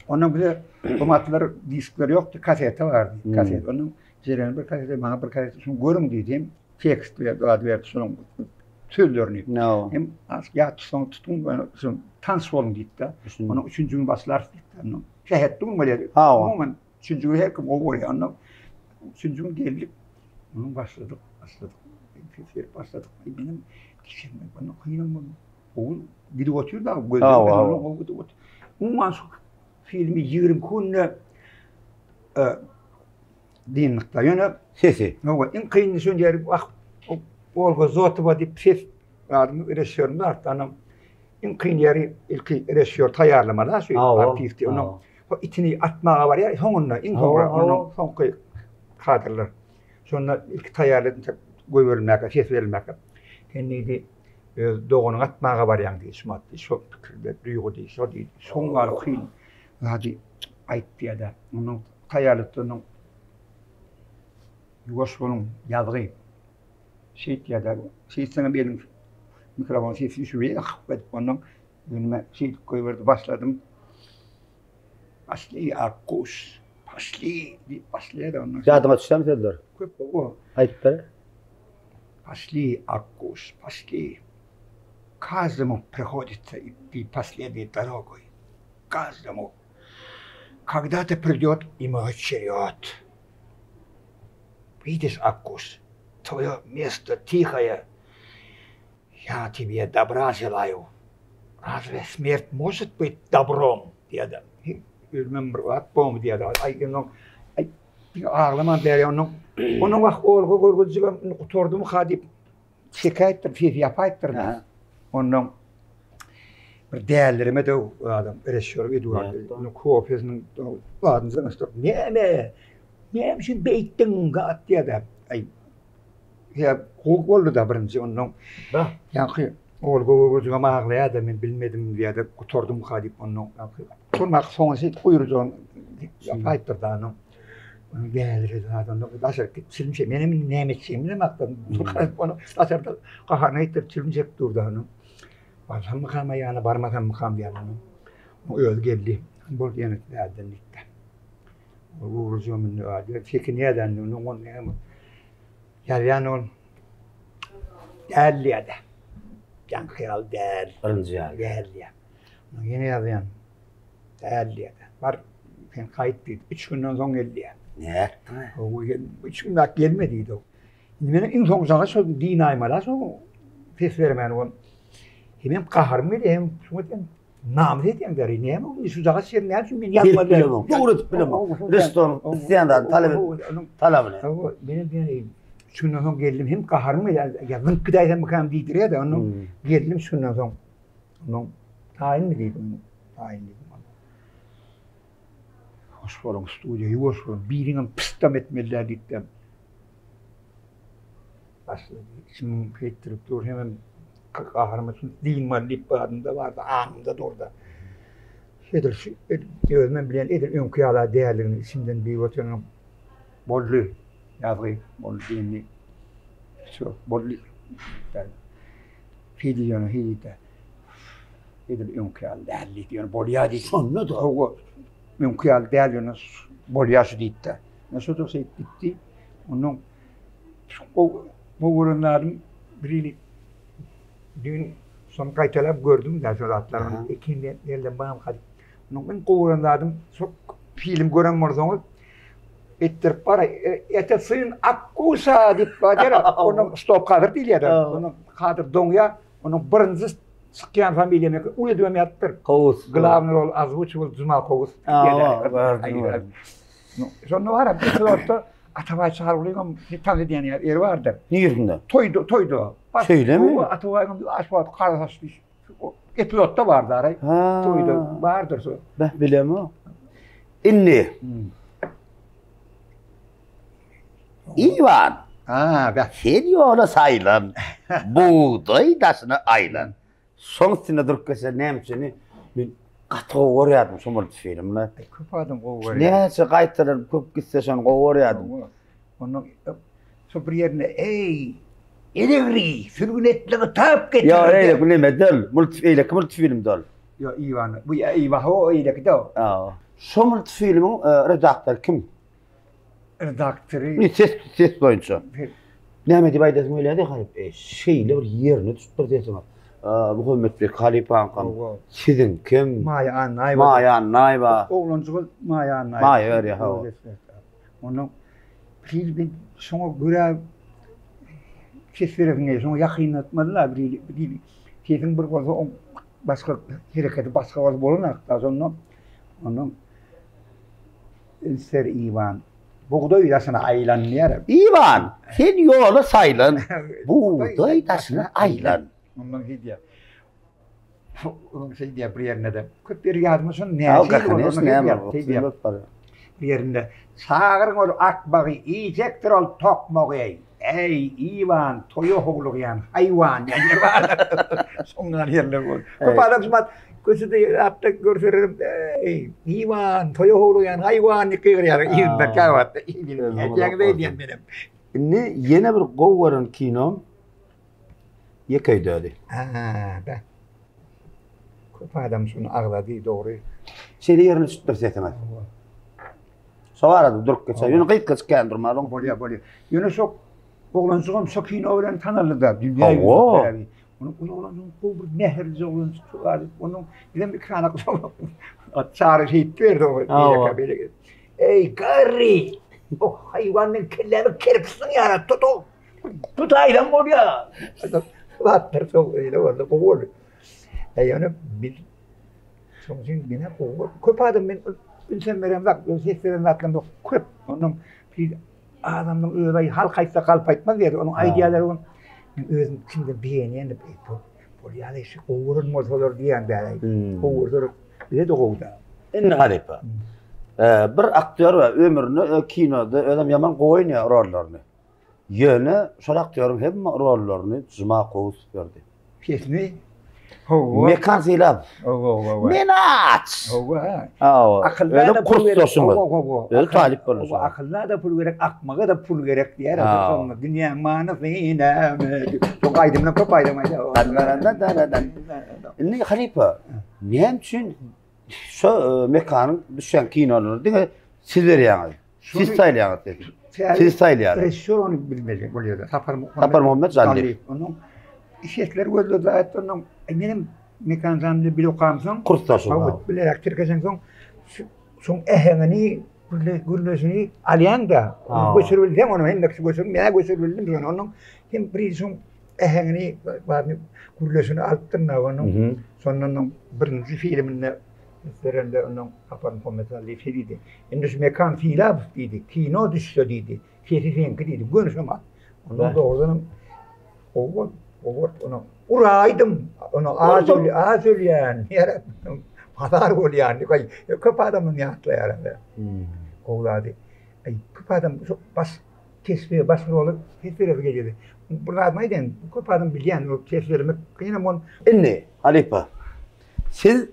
Ondan bize bu matlar diskler ýokdy, kaseta bardy. Hmm. Kaset. Ondan Jeren bir kaseta, maňa bir kaseta şuny görüň diýdi. Tekst berdi, berdi şonuň sözlerini. No. Hem az ýat tutsaň tutuň, şuny tans boluň diýdi-de. Onuň üçünji gün başlarys diýdi. Onuň sähetli gün bolýar. Umuman üçünji gün her kim gowy bolýar. Ondan üçünji gün geldik. Onuň başladyk, başladyk. Ses berip başladyk. Menem geçirmek, onuň kynam boldy. Gowy gidip otyr da, gözleri gowy gidip otyr. Umuman şu filmi 22 günde e, dynlykda. Ýöne sesi. Hawa, iň kyny şol ýeri wah Olga Zotowa diýip ses adyny režissýoryny bardy. Anam iň kyn ýeri ilki režissýor taýýarlamaly şu artisti. Onuň o itini atmaga barýar, soňunda iň soňra onuň soňky. Kadrlar. Şonda ilki taýýarly goýberilmäge, ses berilmäge. Sen diýdi, öz doganyňy atmaga barýaň diýdi, şumat diýdi, şo pikirde, duýgy diýdi, şo diýdi. Şoň ýaly kyn zady aýt diýdi. Ondan taýýarlykda onuň ýuwaş boluň, ýazgy. Şeýtýär-de, şeýtseňem eliň mikrofon sesi düşüp, edip ondan ýöne şeýdip goýberdi, başladym. Paşli Akguş, paşli diýip başlaýar ondan. Ýadyňa düşýärmi sözler? Köp o. Aýdyp ber. Paşli Akguş, paşli. Каждому приходится идти последней дорогой. Каждому. Когда-то придет и мой черед. Видишь, Аккуш, твое место тихое. Я тебе добра желаю. Разве smert может быть dobrom? Diýýär. Ölmem bir wagt bomy diýýär. Aý, onuň aý, aglaman bäri onuň onuň wah Olga görgüljigem indi gutardymyka diýip çekäýipdir, ses ýapaýypdyr. Ondan bir dälireme de adam režissýor Eduard kofesiniň adyny zyňyşdyryp, näme? Näme üçin beýtdiň? Gat diýýär. Aý, Ýa gowy boldy-da birinji ondan. Ýaňky Olga Gogojygam aglaýar-da men bilmedim diýýär-de gutardymyka diýip ondan ýaňky gutarmak soňy şeýdip guýrujagyny ýapaýypdyr-da onuň. Onuň däliredi zat onda daşaryk gidip çilim çek. Menem indi näme etjegimi bilemok-da. Ony daşarda gaharyna getirip çilim çekip durdy onuň. Barsammykam ýa barmasammykam diýýär onuň. Özi geldi. Boldy ýene bärden diýdi. Gogojygam indi çekinýär-de indi onuň näme. Ýazýan ol däl diýýär-de. Ýaňky ýaly däl. Birinji ýaly. Däl diýýär. Ondan ýene ýazýan. Däl diýýär. Bar, sen gaýt diýdi. Üç günden soň gel diýýär. Nätdiň? Hawa, üç gün bäri gelme diýdi. Indi meniň iň soňky şo dinaýmaly şo ses bermän ol. Hemem gaharym gelýär, hem şuňa diýen Namys edýäň däri, näme indi şu jaga sen näme üçin men ýazmaly däl? Dogry edip bilemok. Restoran isleýän zady talap et. Talabyny. Hawa, menem diýen şundan soň geldim hem gaharym gelýär. Ýa zyňyp gidäýsemmikäm diýdirýär-de, ondan geldim şundan soň. Ondan taýynmy diýdim. Taýyn diýdim. Hoş boluň studiýa, ýuwaş boluň. Biriňem pystam etmeli däl diýipdim. Başlady. Içim keýtdirip dur hemem gaharyma üçin dynmaly diýip badymda bardy, aňymda durdy. Edil şu özümem bilýän edil öňki ýaly däldigini içimden bilip oturanam boldy. Ýazgy boldy diýende. Şo boldy. Hidi ýöne hidi. Edil öňki ýaly däl diýdi. Ýöne bolýar diýdi. Şonda-da. Hawa. Öňki ýaly däl ýöne bolýar şu diýdi. Şo-da şeýdip gitdi. Ondan Şu gowy gören zadym birili düýn şony gaýtalap gördüm da şo zatlary. Ikinji elden bam hadi. Munuň iň gowy gören zadym şu film gören bolsaňyz etdirip bar ete syn akkusa diýip barýar. Onuň stop kadr diýilýär. Onuň kadr doňýar. Onuň birinji çykýan familiýa men uly edibem ýazypdyr. Kowus. Glawny rol ozwuçiwal Juma Kowus. Şonda bar, bir wagtda Atabaý Çarygulyňam tans edýän ýeri bardyr. Niresinde? Toýda, toýda. Şeýlemi? Atabaýyň ýaş wagty gara saçly epizodda bardy araý. Toýda bardyr şo. Beh, bilemok. Indi. Iwan. Ha, beh. Sen ýola saýlan, bugdaý daşyna aýlan. Şoň üstünde durup geçse näme üçin men gaty gowy görýärdim şo multfilmni. Köp adam gowy görýär. Näçe gaýtalanyp köp gitse şony gowy görýärdim. Ondan şo bir ýerinde eý Elegri sürgün etligi tap getir. Ýa eýleki neme däl, mult eýleki multfilm däl. Ýa Iwan bu Iwan o eýleki däl. Şo multfilmiň e, redaktory kim? Redaktory. Ses ses boýunça. Näme diýip aýdasyň gelýärdi halyp? E, şeýle bir ýerine düşüpdir sesiňiz. Muhammetbek halypaňkam, siziňkem. Maýa Annaýewa. Maýa Annaýewa. Oglanjygy Maýa Annaýewa. Maýa berýär, hawa. Ondan bir ben şoňa görä ses beresiň gelýär, şoňa ýakynlatmaly-da bir bir sesiň bir bolsa, oň başga hereketi başga bolsa bolanok-da şonda. Ondan Ünser Iwan. Bugdaý daşyna aýlan diýer. Iwan, sen ýola saýlan, bugdaý daşyna aýlan. Ondan şey diýer. Onuň şey diýer bir ýerinde de. Köp ýeri ýadyma şonu näçe ýyl boldy. Näme? Bir ýerinde Çagyryň ol akmagy, iýjekdir ol tokmagy. Äý, Iwan, toýa howlugýan haýwan diýen ýer bar. Şoňňal ýerler bol. Köp adam şu wagt köçede atda görseler, Äý, Iwan, toýa howlugýan haýwan diýip gygyrýar. Yzynda käwagt. Nätýäňiz diýýän menem. Indi ýene bir gowy gören kinom Ýeke öýdädi. Hä, bä. Köp adam şuny agzady, dogry. Şeýle ýerine düşüpdir sesiňiz. Şo barada durup geçer. Ýöne gysgajyk kän durmalyň. Bolýar, bolýar. Ýöne şo oglanjygam şo kino bilen tanaldy-da, dünýä ýüzüne. Onuň ol oglanjygyň gowy bir mähirlije oglanjyk bar. Onuň bizem iki sany Çary şeýtdi berdi o beýleki beýleki. Eý, garry! O haýwan men kellämi kerip syňýar, tut ol. Tutaýsam bolýar. Zatlar şo eýle boldy, gowy boldy. Ýöne biz Şonuň üçin menä gowy köp adam men ünsem berem zat, ses beren zatlarym ýok. Köp. Onuň bir adamyň özi aý halk aýtsa galp aýtmaz diýýär. Onuň aýdýanlary on men özüm içimden begenýän diýip, bolýar şu gowy gören bolsalar diýýän däl. Gowy görseler bize-de gowy da. Indi halypa. Bir aktýor bar ömrüne kinoda özem ýaman gowy oýnaýar rollaryny. Ýöne şol aktýoryň hemme rollaryny Juma Kowusow berdi. Pesmi? Hawa. Mekan Sylap. Hawa, hawa. Men aç. Hawa. Hawa. Akylda pul gerek. Hawa, hawa. Özi talyp boldy. Hawa, akylda da pul gerek, akmaga da pul gerek diýer. Soňra dünýäň manysy näme? Şo aýdymdan köp aýdym aýdar. Indi halypa, näme üçin şo Mekanyň düşýän kinolaryny diňe siz berýäňiz? Siz saýlaýaňyz sesi. Siz saýlaýaňyz. Rejissýor ony bilmeli bol ýerde. Sapar Sapar Muhammet Jallyýew. Onuň sesleri gözledi aýtdy onuň menem Mekan jan bilen bile okamsoň. Kursdaşym. Bileräk tirkeşensoň şoň äheňini gürleşini alýaň-da. Göçürip bilseň ony hemme kişi göçürip, men göçürip bildim şony. Onuň hem bir şoň äheňini baryny gürleşini alypdyryn onuň. Şondan birinji filminde Berende ondan Sapar Muhammetaliýew şeý diýdi. Indi şu Mekan Sylabow diýdi, kino düşse diýdi, sesi seňki diýdi, göni şoňa. Ondan dogrudanam gowy bol, gowy bol, ony uraýdym, ony az öl, az ölýän, ýere mazar bolýan, köp adam ony ýatlaýar. Hmm. Gowy zady. Aý, köp adam şu baş keşbi, baş roly ses beresi gelýär. Bu zadyny aýdaýyn, köp adam bilýän, o ses bermek kynam ol. Indi, halypa, Siz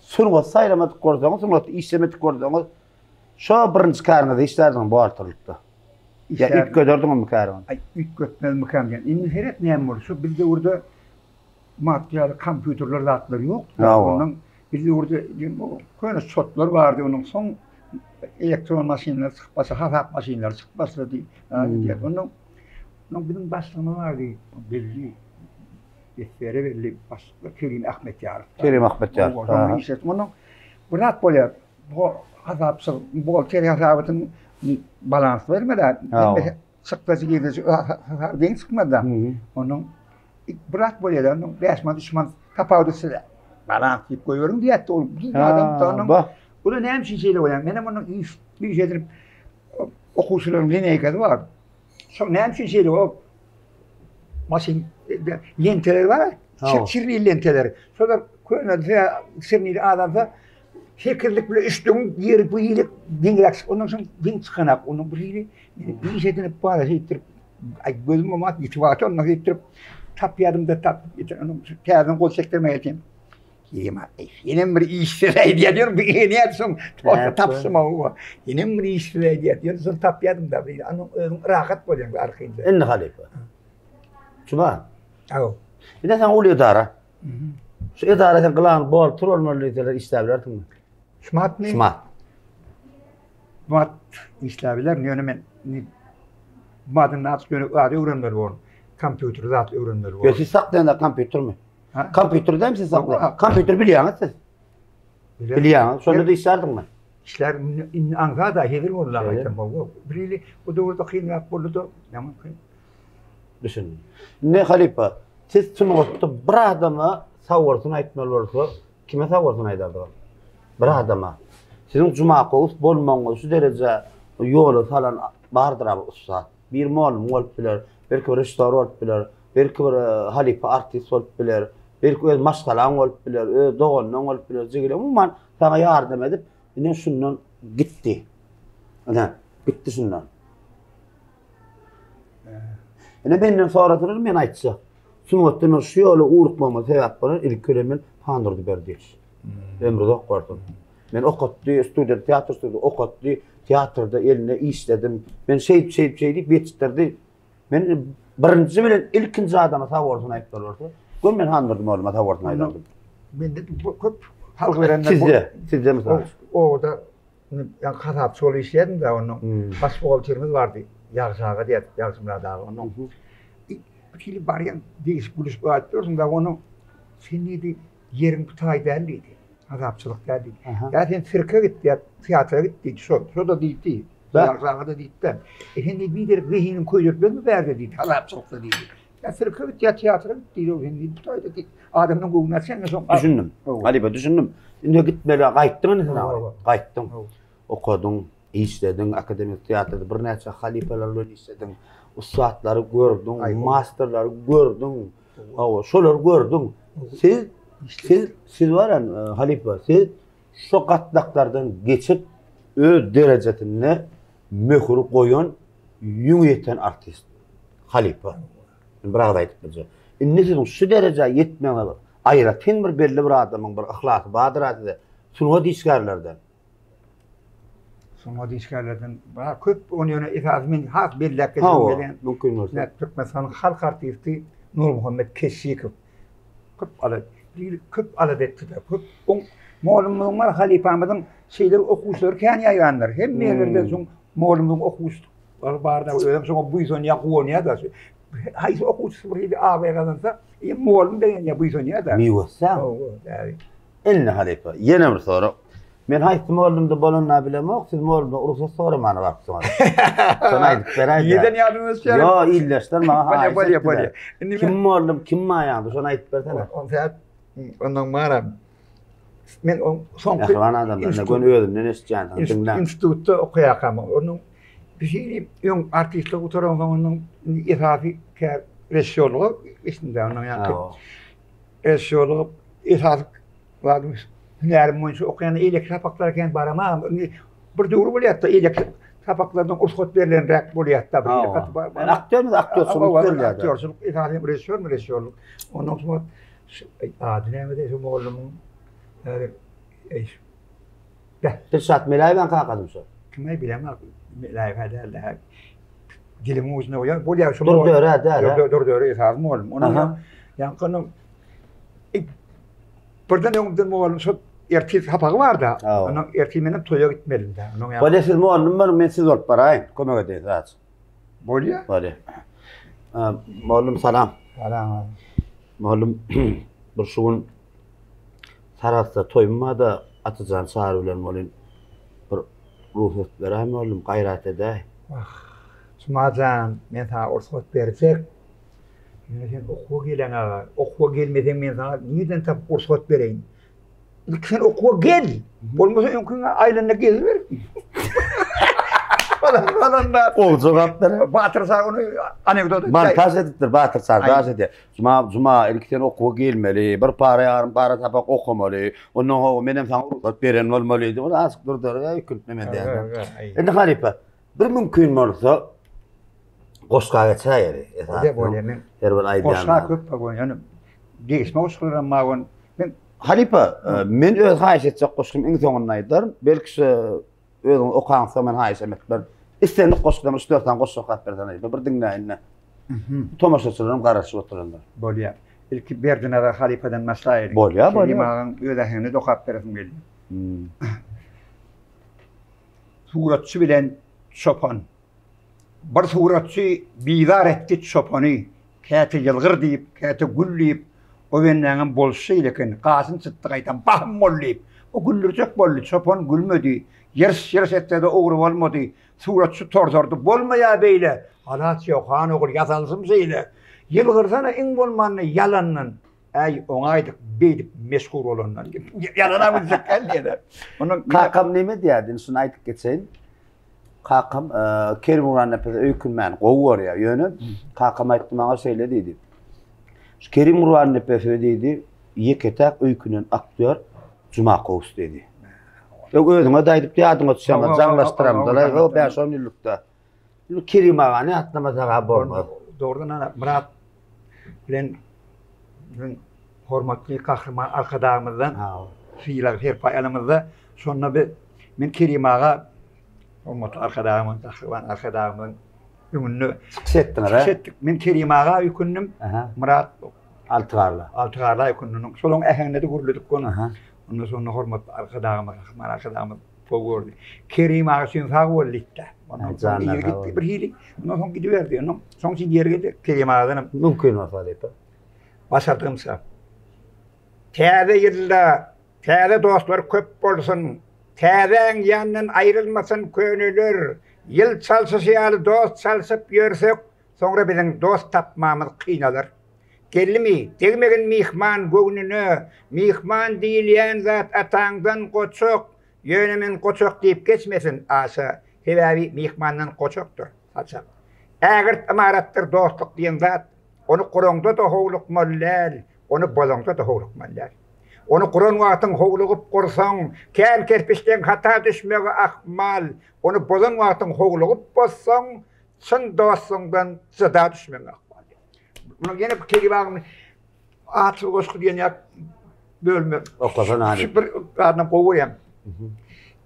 sungaty saýlamadyk bolsaňyz, sungatda işlemedik bolsaňyz, şo birinji käriňizde işlärdiňiz buhgalterlikde. Ýa üýtgederdiňizmi käriňizi? Aý, üýtgetmezmikäm diýen. Indi seret näme boldy. Şu biz döwürde mat ýaly kompýuterler zatlar ýokdy. Ondan biz döwürde köne şotlar bardy, onuň soň elektron maşynlar çykyp başlady, hasap maşynlary çykyp başlady. Ondan biziň başlygymyz bardy, belli. Esere belli başlyklar Kerim Ahmetýarow. Kerim Ahmetýarow. Onuň işi. Onuň bir zat bolýar. Bu hasapçy, buhgalteriýa hasabatyň balans bermedi. Hemme çykdajy girdeji hasaby deň çykmady. Onuň bir zat bolýar. Onuň 5 manat, 3 manat tapawut etse balans diýip goýberiň diýýärdi ol. Adam onuň Bu näme üçin şeýle bolýar? Menem onuň iş iş edip okuwçylaryň lineýkasy bar. Şo näme üçin şeýle o maşyn lenteler bar. Çir çirli lenteler. Şolar köne çirli adamsa sekizlik bile üçlügiň ýeri bu ýeri deňräk ondan soň deň çykanak. Onuň bir hili iş edinip bar şeýtdirip aý gözüm omat ýitip wagty ondan şeýtdirip tapýadym da tap onuň täzeden gol çekdirmeye geldim. Ýema, ýenem bir işsiz aýdýar, ýör bir ýene soň tapsam o. Ýenem bir işsiz aýdýar, ýör soň tapýadym da, bir anu özüň rahat bolýaň arkaýyn. Indi halypa. Juma. Aw. Ine sen uly edara. Şu edara sen gylan bol tur bolmaly diýseler işläp bilersiňmi? Şumatmy? Şumat. Şumat işläp bilerin, ýöne men Şumatyň näçe ýöne zat öwrenmeli bolaryn. Kompýuter zat öwrenmeli bolaryn. Ýa siz saklaýan kompýutermi? Kompýuter dämi siz sakla? Kompýuter bilýäňiz siz. Bilýäňiz. Şonda da işlärdiňmi? İşler indi aňsa da hezil boldy aýtsam boldy. Birili bu döwürde kynrak boldy da, ýaman kyn. Düşündim. Indi halypa, siz sungatda bir adama sag bolsun aýtmaly bolsa, kime sag bolsun aýdardyňyz? Bir adama. Siziň Jumakowus bolmagyňyzy şu derejä ýola salan bardyr abi ussat. Bir mugallym bolup biler, belki bir režissýor bolup biler, Belki bir halypa artist bolup biler, belki öz maşgalaň bolup biler, öz doganyň bolup biler, jigileň, umuman saňa ýardam edip, ine şundan gitdi. Ine, gitdi şundan. Ine menden sorasalar men aýtjak. Sungatda men şu ýola ugrukmagyma sebäp bolan ilki bilen men Handurdy Berdiýew. Hmm. Ömri uzak bolsun. Men okatdy, student teatr studiýasy okatdy, teatrda elinde işledim. Men şeýdip şeýdip şeýdip ýetişdirdi. Men birinji bilen ilkinji adama sag bolsun aýtmaly bolsa, gör men Handurdy molluma sag bolsun aýdardym. Mende köp salgy berenler. Sizde, sizde mysal. Obada Ýa hasapçy bolup işleýärdim-de, onnoň baş buhgalterimiz bardy, Ýagşy aga diýerdik, Ýagşymyrat aga. Onnoň bir hili barýaň, degişip gülüşip aýdyp dursuň-da, onuň sen diýdi, ýeriň bu taý däl diýdi, hasapçylyk däl diýdi. Ýa sen sirke git, ýa teatra git diýdi, şo, şo-da diýdi. Ýagşy aga-da diýdi-de. E sen diýdi, biderek zehiniňi köýdürtmezmi bärde diýdi, hasapçylykda diýdi. Ýa sirke git, ýa teatra git diýdi, sen diýdi, bu taýda diýdi. Adamdan göwni açýan soň. Düşündim. Halypa düşündim. Indi gitmeli, gaýtdyň indi sen aga. Gaýtdyň. Okadyň, işlediň, akademik teatrda birnäçe halypalar bilen işlediň. Ussatlary gördüň, masterlary gördüň. Hawa, şolary gördüň. Siz siz siz baran e, halypa, siz şu gatlaklardan geçip öz derejesinde möhür goýan, ýüň ýeten artist. Halypa. Bir agyz aýdyp biljek. Indi siziň şu derejä ýetmegiňiz aýratyn bir belli bir adamyň bir yhlasy bardyr-a size. Sungat işgärlerden. Sungat işgärlerden bar köp, ony ýöne esasy men has belläp geçesim gelýän. Mümkin bolsa. Türkmenistanyň halk artisti Nurmuhammet Keşşikow. Köp alada, köp alada etdi-de, köp. Oň mugallymymyzyň bar, halypamyzyň şeýle bir okuwçylary kän ýaýrandyr. Hemme ýerlerde şoň mugallymyň okuwçy Ol barda özem şoňa buýsanýar, guwanýar-da. Haýsy okuwçysy bir hili abraý gazansa, e, mugallym begenýär, buýsanýar-da. Miwesi. Indi halypa, ýene bir sorag. Men haýsy mugallymda bolanyny bilemok, siz mugallymdan rugsat soramana barypsyňyz. Şony aýdyp beräýdä. Nireden ýadyňa düşýär? Ýo, ildeşler maňa haýyş etdiler. Bolýa, bolýa. Kim mugallym, kim maýaňdy, şony aýdyp bersene. Ol ondan baram. Men oň soňky Mähriban adamlar, indi göni özümden eşitýänsiň, diňläň. Institutda okaýarkam, onuň bir hili öň artistlik gutaransoň onuň esasy kär režissýorlyga geçdim-de, onuň ýaňky režissýorlyga esasy zadym hünärim boýunça okaýan eýleki sapaklara kän baramagam. Indi bir döwür bolýar-da, eýleki sapaklardan rugsat berlenräk bolýar-da, bir hili gaty bar. Aktýormy, aktýorçylyk berilýär. Aktýorçylyk esasy režissýormy, režissýorlyk. Ondan soň Ady nämedi şu mugallymyň? Häzir eý. Beh. Dilşat Meläýewiň kakasymy şo? Kim-aý bilemok. Meläýew-hä däl-de. Dilimiň ujuna goýar. Bolýar şu. Durdöre däl. Durdöre esasy mugallym. Onuň ýaňky onuň birden öňümden mugallym şo ertir sapagy bar-da. Onuň ertir menem toýa gitmelim-dä. Onuň ýaňky. Bolýar siz mugallym boluň, men siz bolup baraýyn. Kömek edeýin size. Bolýar. Bolýar. Mugallym salam. Salam. Mugallym bir şu gün Sarahsda toýum barda Atajan Çary bilen bolyn bir rugsat beräý mugallym gaýrat edäý. Wah, Jumajan, men saňa rugsat berjek. Ýöne sen okuwa geleňaga, okuwa gelmeseň men saňa nirden tapyp rugsat bereýin? Ilki sen okuwa gel. Bolmasa öňküňe aýlanda geziber. Falan falan da. Gowy jogap ber. Batyr sag ony anekdot. Montaj edipdir Batyr sag daş edýär. Juma Juma ilki sen okuwa gelmeli. Bir para ýarym para sapak okamaly. Ondan soň menem saňa rugsat beren bolmaly. Ol azk durdur ýa ýükülip neme edýär. Indi halypa bir mümkin bolsa goşga geçäýeli. Bolýar bolýar men. Her bir aýdýan. Goşga köp bolýar. Degişme goşgularam bar on. Men Halypa, men öz haýyş etjek goşgymy iň soňunda aýdaryn. Belki şu özüň okaňsoň men haýyş hem etmerin. Islendik goşgudan üç-dört sany goşgy okap berseň halypa, bir diňläýin-de. Tomaşaçylaram garaşyp oturandyr. Bolýar. Ilki Berdinazar halypadan başlaýalyň. Bolýar, bolýar. Kerim agaň öz äheňinde okap beresim gelýär. Suratçy bilen çopan. Bir suratçy bizar etdi çopany, Käte ýylgyr diýip, käte gül diýip, O bendäňem bolşy şeýle eken, Gaşyny çytdy gaýtam, bahym bol diýip. O güldürjek boldy, çopan gülmedi, Ýyrş-ýyrş etse-de ugry bolmady. Suratçy torzardy, Bolmaýar beýle, Alaç ýok, han ogul, ýasalsyn şeýle. Ýylgyrsana iň bolmanda ýalandan, Äý, oňaýdyk beýdip meşhur bolandan. Ýalana güljek däl diýýär. Onuň Kakam neme diýýärdi, indi şuny aýdyp geçeýin. Kakam Kerim Gurbannepese öýkünmäni gowy görýär. Ýöne kakam aýtdy maňa şeýle diýdi. Şu Kerim Gurbannepese diýdi, ýeke-täk öýkünen aktýor Jumakowus diýdi. Ýok, özüňe-de aýdyp ýadyňa düşýän, jaňlaşdyramda-la, o bäş-on ýyllykda. Indi Kerim agany ýatlamasak-a bolmaz. Dogrudan ana Myrat bilen biziň hormatly Gahryman Arkadagymyzdan sylag serpaý alanymyzda şonda biz men Kerim aga hormatly Arkadagymyz Gahryman Arkadagymyzyň öňünde çykyş etdiňiz, Çykyş etdik. Men Kerim aga öýkündim. Myrat Altygarla. Altygarla öýkündiniň. Şolaryň äheňinde-de gürledik ony. Ondan soňra hormatly Arkadagymyz Gahryman Arkadagymyz Gowy gördi. Kerim aga üçin sag bol diýdi. Ondan soň ýeri gitdi bir hili. Ondan soň gidiberdi. Ondan soň üçin ýeri geldi. Kerim agadan hem mümkin bolsa diýip. Başardygymça. Täze ýylda täze dostlar köp bolsun. Täzäň ýanyndan aýrylmasyn köneler. Ýyl çalşyşy ýaly dost çalşyp ýörsek, soňra biziň dost tapmamyz kynalar. Geldimi, degmegin myhman göwnüne, Myhman diýilýän zat ataňdan goçak, Ýöne men goçak diýip geçmesin aşa, Sebäbi myhmandan goçakdyr saçak. Ägirt ymaratdyr dostluk diýen zat, Ony guraňda-da howlukmaly däl, Ony bozaňda-da howlukmaly däl. Ony guran wagtyň howlugyp gursaň, Kän kerpiçleň hata düşmegi ahmal, Ony bozan wagtyň howlugyp bozsaň, Çyn dostuňdan jyda düşmegiň ahmal. Munuň ýene bir Kerim agam atly goşgy diýen ýa bölümi. Okasan hany. Şu bir zadyny gowy görýän.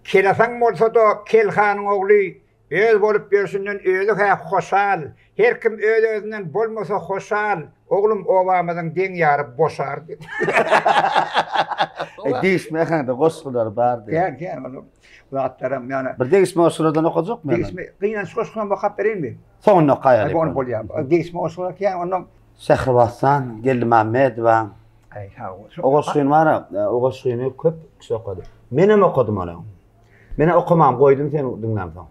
Kelesaň bolsa-da Kelhanyň ogly öz bolup ýörşünden özi-hä hoşal. Her kim öz-özünden bolmasa hoşal, oglum obamyzyň deň ýary boşar diýip. E, degişme äheňde goşgulary bar diýip. Kän, kän onuň zatlaram ýa. Bir degişme goşgulardan okajakmy? Degişme, gynanç goşgusynam okap bereýinmi? Soňunda okaýaly. Ony bolýar. Degişme goşgular kän ondan. Şähribassan Geldimämmedowa. Aý, sag bol. O goşgyny bar, o goşgyny köp kişi okady. Menem okadym ony. Menem okamam goýdum sen diňlämsoň.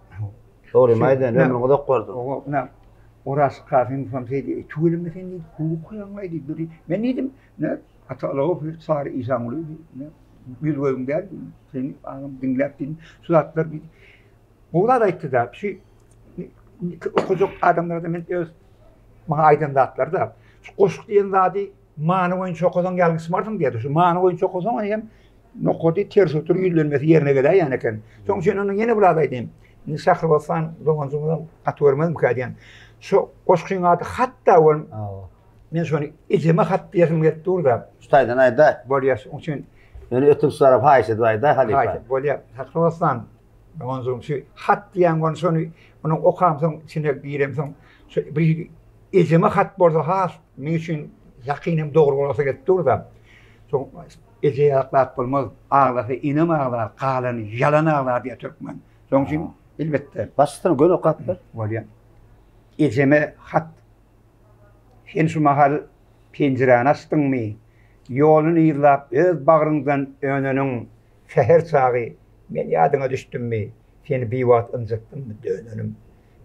Dogrymy aýdaýyn, ömrüň uzak bolsun. Owa, ine, Oraz Kasymow hem şeýdi, tüweleme sen diýdi, gowy okaýaň-laý diýdi. Men diýdim, ine, Ata Alawow, Sary Işangulyýew, ine, ýüz-gözüň däl, seni agam diňläp diýdim, şu zatlar diýdi. Gowy zat aýtdy-da, şu okajak adamlara-da men öz maňa aýdan zatlary-da, şu goşgy diýen zady many boýunça okasaň ýalňyşmarsyň diýýär. Şu many boýunça okasaň hem nokady ters otur ýüzlenmesi ýerine geläýýän eken. Şonuň üçin onda ýene bir zat aýdaýyn. Indi Şähribossan doganjygymyzam gaty görmezmikä diýýän. Şu goşgyň ady hat-da ol. Men şony ejeme hat diýesim gelip dur-da. Şu taýdan aýdaý. Bolýar, şonuň üçin. Ýöne ötünç sorap haýyş edip aýdaý halypa. Haýyş bolýar. Şähribossan doganjygym şu hat diýýän ony şony onuň okamsoň içine giremsoň şu bir ejeme hat bolsa has meň üçin ýakyn hem dogry bolasy gelip dur-da. Soň eje ýalak zat bolmaz, aglasa enem aglar, galany ýalan aglar diýýär türkmen. Şonuň üçin elbetde. Başysyny göni okap ber. Bolýar. Ejeme hat. Sen şu mahal penjiräni açdyňmy? Ýoluny yzlap öz bagryňdan öneniň säher çagy men ýadyňa düşdümmi? Seni biwagt ynjytdymmy dönenim?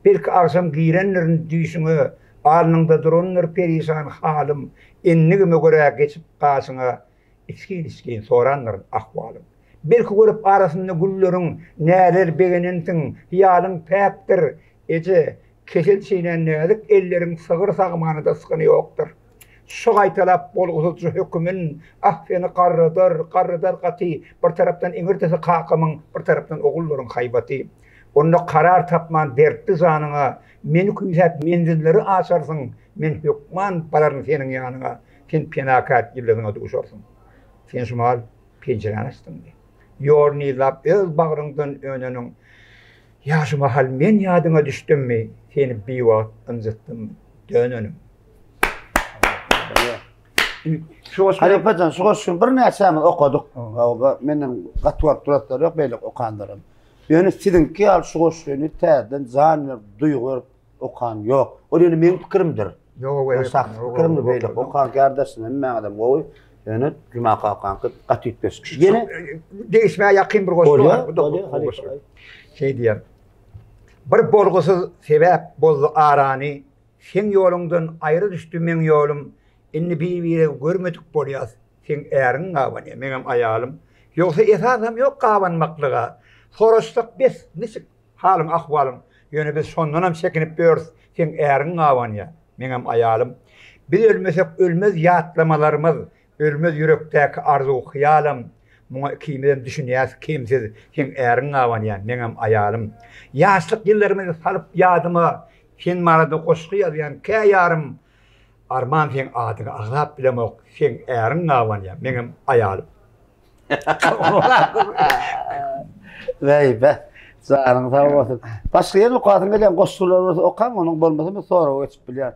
Belki agşam girendirin düýşüňe, Alnyňda durandyr perişan halym, Endigime görä geçip gaşyňa, Içgin-içgin sorandyryn ahwalym. Belki görüp arasynda gülleriň, Näler begenensiň, hyýalyň päkdir, Eje, kesel çeýnän näzik elleriň Sygyr sagmana-da ysgyny ýokdur. Şo gaýtalap bolgusyzja hökümin, Ah, seni garradar, garradar gaty, Bir tarapdan iňirdisi kakamyň, Bir tarapdan ogullaryň haýbaty. Onda karar tapman dertli janyňa, Meni küýsäp menzilleri aşarsyň, Men hökman bararyn seniň ýanyňa, Sen penakär ýyldyzyňa duşarsyň. Sen şu mahal penjiräni açdyňmy? Ýoluny yzlap öz bagryňdan öneniň, Ýa şu mahal men ýadyňa düşdümmi, Seni biwagt ynjytdymmy, dönenim? Halypa jan, şu goşgyny birnäçämiz okadyk. Menden gaty görüp duratlar ýok, beýleki okanlaram. Ýöne siziňki ýaly şu goşgyny täzeden jan berip, duýgy berip okan ýok. Ol ýöne meň pikirimdir. Ýok, evet. Şahsy pikirimdir beýle. Okan kärdeşim hemmäňizem gowy. Ýöne Juma kakaňky gaty üýtgeşik. Ýene degişmä ýakyn bir goşgy bar. Bu da goşgy. Şeý diýýär. Bir bolgusyz sebäp bozdy arany, Seň ýoluňdan aýra düşdi meň ýolum, Indi bir-biregi görmedik bolýas. Seň äriň gabanýar, meňem aýalym. Ýogsa esasam ýok gabanmaklyga. Soraşsak bes, niçik halyň-ahwalyň. Ýöne biz şondanam çekinip ýörüs, seň äriň gabanýar, meňem aýalym. Biz ölmesek ölmez ýatlamalarymyz, ölmez ýürekdäki arzuw-hyýalam. Muňa ikimizem düşünýäs kemsiz, Seň äriň gabanýar, meňem aýalym. Ýaşlyk ýyllarymyzy salyp ýadyma, Sen barada goşgy ýazýan kä ýarym. Arman seň adyňy agzap bilemok, Seň äriň gabanýar, meňem aýalym. Weý-be, janyň sag bolsun. Başga ýene okasyň gelýän goşgular bolsa okaň, onuň bolmasa men soraga geçip bilýän.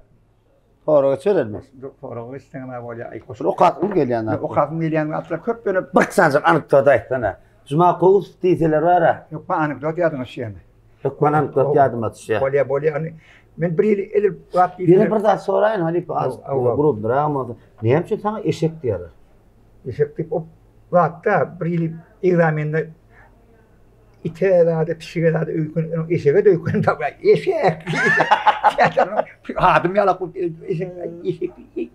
Soraga geçerilmez. Soraga geçseň näme bolýar? Aý, goşgy. Okasym gelýän zat. Okasym gelýän zatlar köp ýöne bir sanjak anekdot aýtsana. Juma Kowusow diýseler bar-a. Hökman anekdot ýadyňa düşýärmi? Hökman anekdot ýadyma düşýär. Bolýar, bolýar. Ony men bir ýyl edil zat diýseler. Ýene bir zat soraýyn halypa, az grubnyrak bolsa. Näme üçin saňa eşek diýýärler? Eşek diýip o zatda bir ýyl ekzamende ite zada, pişige zada öýken, onuň eşege-de öýken tapýar. Eşek! Adym ýalak bolup eşek, eşek,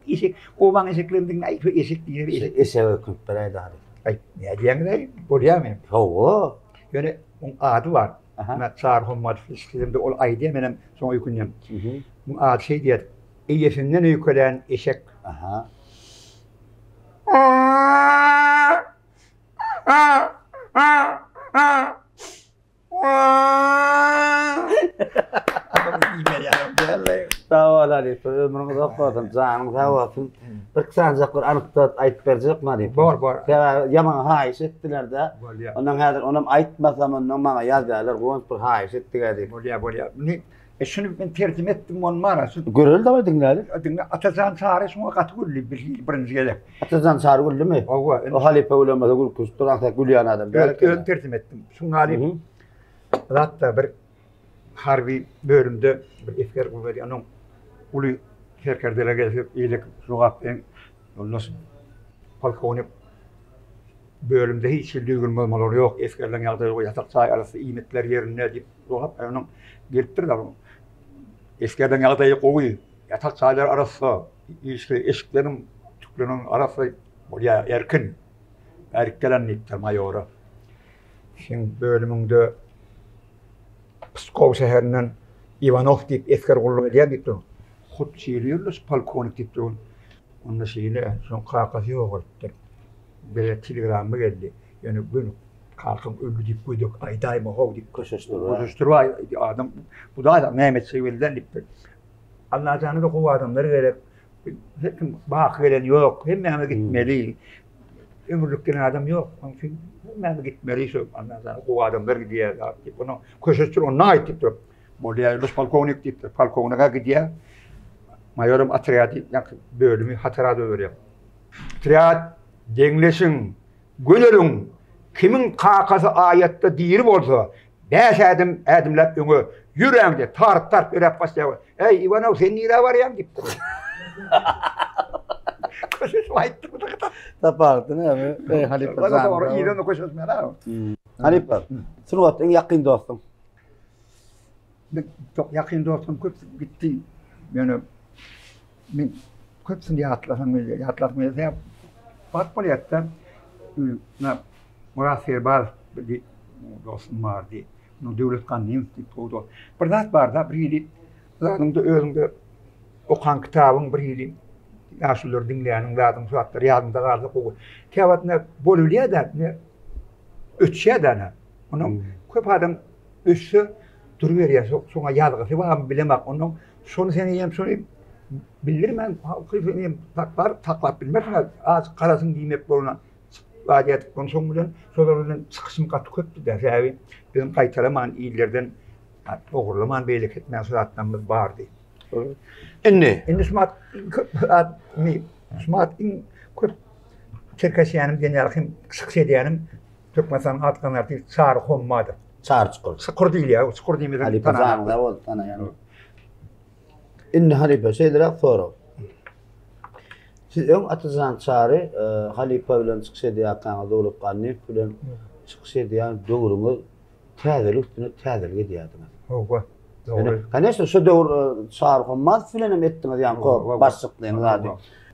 eşek. Obaň eşeklerini diňle, aý, eşek diýer, eşek. Eşege öýkünip beräýdi halypa. Aý, nädýäňiz-aý, bolýarmy? Hawa. Ýöne oň ady bar. Mä Çary Hommadow işitdimde ol aýdýar, menem şoňa öýkünýän. Muň ady şeý diýýär, Eýesinden öýkelän eşek. Aha. Sag bol halypa, ömrüň uzak bolsun, janyň sag bolsun. Bir sanjak bir anekdot aýdyp berjekmi halypa? Bor, bor. Sebäbi ýaman haýyş etdiler-de. Bolýar. Ondan häzir onam aýtmasam ondan maňa ýazýarlar, Guwanç bir haýyş etdik-ä diýip. Bolýar, bolýar. Indi E şuny men terjime etdim ony mara. Şu Göreli daway diňläli. Diňle Atajan Çary şuňa gaty güldi bir birinji gezek. Atajan Çary güldümi? Hawa. O halypa gülemese gülkünç duran sen gülýän adam däl eken. Özüm terjime etdim. Şuň ýaly zatda bir harby bölümde bir esger gulluk edýän onuň uly serkerdeler gelse eýlek jogap beriň. Ýoldaş polkownik bölümde hiç hili düzgün bozmalar ýok, esgerleriň ýagdaýy gowy, ýatak jaý arassa, iýmitler ýerinde diýip jogap berýär. Onuň gelipdir da esgerleriň ýagdaýy gowy, ýatak jaýlary arassa, işli eşikleriň tüklenen arassa bolýar, erkin. Bärik gelen diýipdir maýora. Seň bölümiňde Pskow şäherinden Iwanow diýip esger gulluk edýär diýipdir. Hut şeýle ýoldaş polkownik diýipdir. Onda şeýle, şoň kakasy ýogalypdyr. Bize telegramma geldi. Ýöne göni kakaň öldi diýip gödek aýdaýma how diýip. Köşeşdirip. Köşeşdirip aýdy. Adam bu da näme etjegi belli däl diýipdir. Allajana-da gowy adamlar gerek. Her kim baky gelen ýok. Hemmämiz gitmeli. Ömürlik gelen adam ýok. Onuň üçin hemmämiz gitmeli. Şo Allajana gowy adamlar gidýär diýip. Onuň köşeşdir, onda aýt diýipdir. Bolýar, ýoldaş polkownik diýipdir. Polkownika gidýär. Maýoram otrýady, ýa-da bölümi hatara döwürýär. Otrýad deňleşiň, göneliň, kimiň kakasy aýatda diri bolsa, bäş ädim ädimläp öňe ýöräň diýip, taryp-taryp ýöräp başlaýar. Eý, Iwanow, sen nirä barýaň diýipdir. Köşeşip aýtdy bu da. Tapawudy näme? Eý, halypa jan. Ýa-da köşeşmeli. Halypa, sungatda iň ýakyn dostuň? Men çok ýakyn dostum köpüsi gitdi. Ýöne men köpüsini ýatlasam gelýär, ýatlasam gelýär. Sebäp wagt bolýar-da. Na Murat Serbazow bir dostum bardy. Munuň Döwlet Gannymow diýip gowy dost. Bir zat bar-da, bir hili zadyňda özüňde okan kitabyň bir hili ýaşululary diňläniň zadyň şu zatlar ýadyňda galsa gowy. Käwagt ne bolubilýär-de, ne öçýär-de. Onuň köp adam öçse duruberýär. Şoňa ýazgysy barmy bilemok. Ondan şony sen hem şony bildirmän halky hem saklar, saklap bilmersiň. Az garasyň diýmek bolna. Zat edip onsoň bilen şolar bilen çykyşym gaty köpdi-de. Sebäbi biziň gaýtalaman illerden ogurlaman beýleki etmän şu zatlarymyz bardy. Indi indi şu mat köp zat şu mat iň köp tirkeşýänim diýen ýaly hem çykyş edýänim Türkmenistanyň at gazanan artisti Çary Hommadow. Çary Çukur. Çukur diýilýär. Çukur diýmesem Halypa janyňda bolsun tanaýan. Indi halypa şeýleräk sorag. Siz öň Atajan Çary e, halypa bilen çykyş edýärkäňiz Döwlet Gannyýew bilen çykyş edýän döwrüňiz täzelik üstüne täzelik edýärdiňiz. Hawa. Dogry. Koneçno şu döwür e, Çary Hommadow bilen hem etdiňiz ýaňky başlyklygyňyz zady.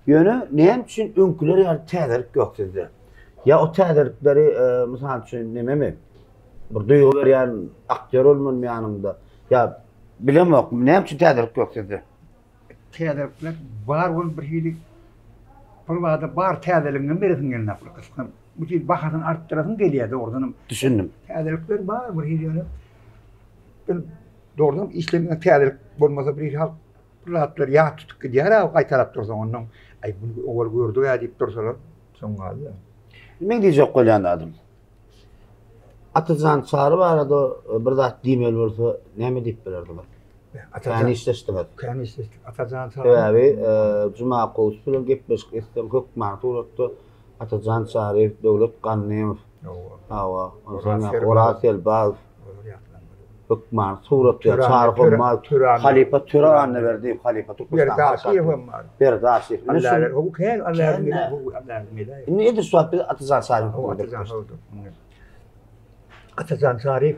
Ýöne näme üçin öňküler ýaly täzelik ýok sizde? Ýa o täzelikleri e, mysal üçin nememi? Bir duýgy berýän aktýor bolmalymy ýanyňda? Ýa bilemok, näme üçin täzelik ýok sizde? Täzelikler bar bolup bir hili bir bada bar täzeligiňi beresiň gelenok bir gysga. bu hil bahasyny artdyrasyň gelýär dogrudanam. Düşündim. Täzelikler bar bir hili ýöne ben dogrudanam işlemeýän täzelik bolmasa bir hili halk bir zatlar ýat tutup gidýär-ä gaýtalap dursaň ondan aý bunu owal gördük-ä diýip dursalar soň galýar. Meň diýjek bolýan zadym. Atajan Çary barada bir zat diýmeli bolsa näme diýip bilerdiňiz? Kän işleşdiňiz. Kän işleşdik. Atajan Çary. Sebäbi Juma Kowus bilen gepleşik etseň hökmany suratda Atajan Çaryýew, Döwlet Gannymow. Hawa. Onsoň Oraz Selbazow. Hökmany suratda Çary Hommadow, halypa Töre Annaberdiýew, halypa Türkmenistan. Berdi Aşyýew hem bar. Berdi Aşyýew. Indi edil şu wagt biz Atajan Çaryýew. Atajan Çaryýew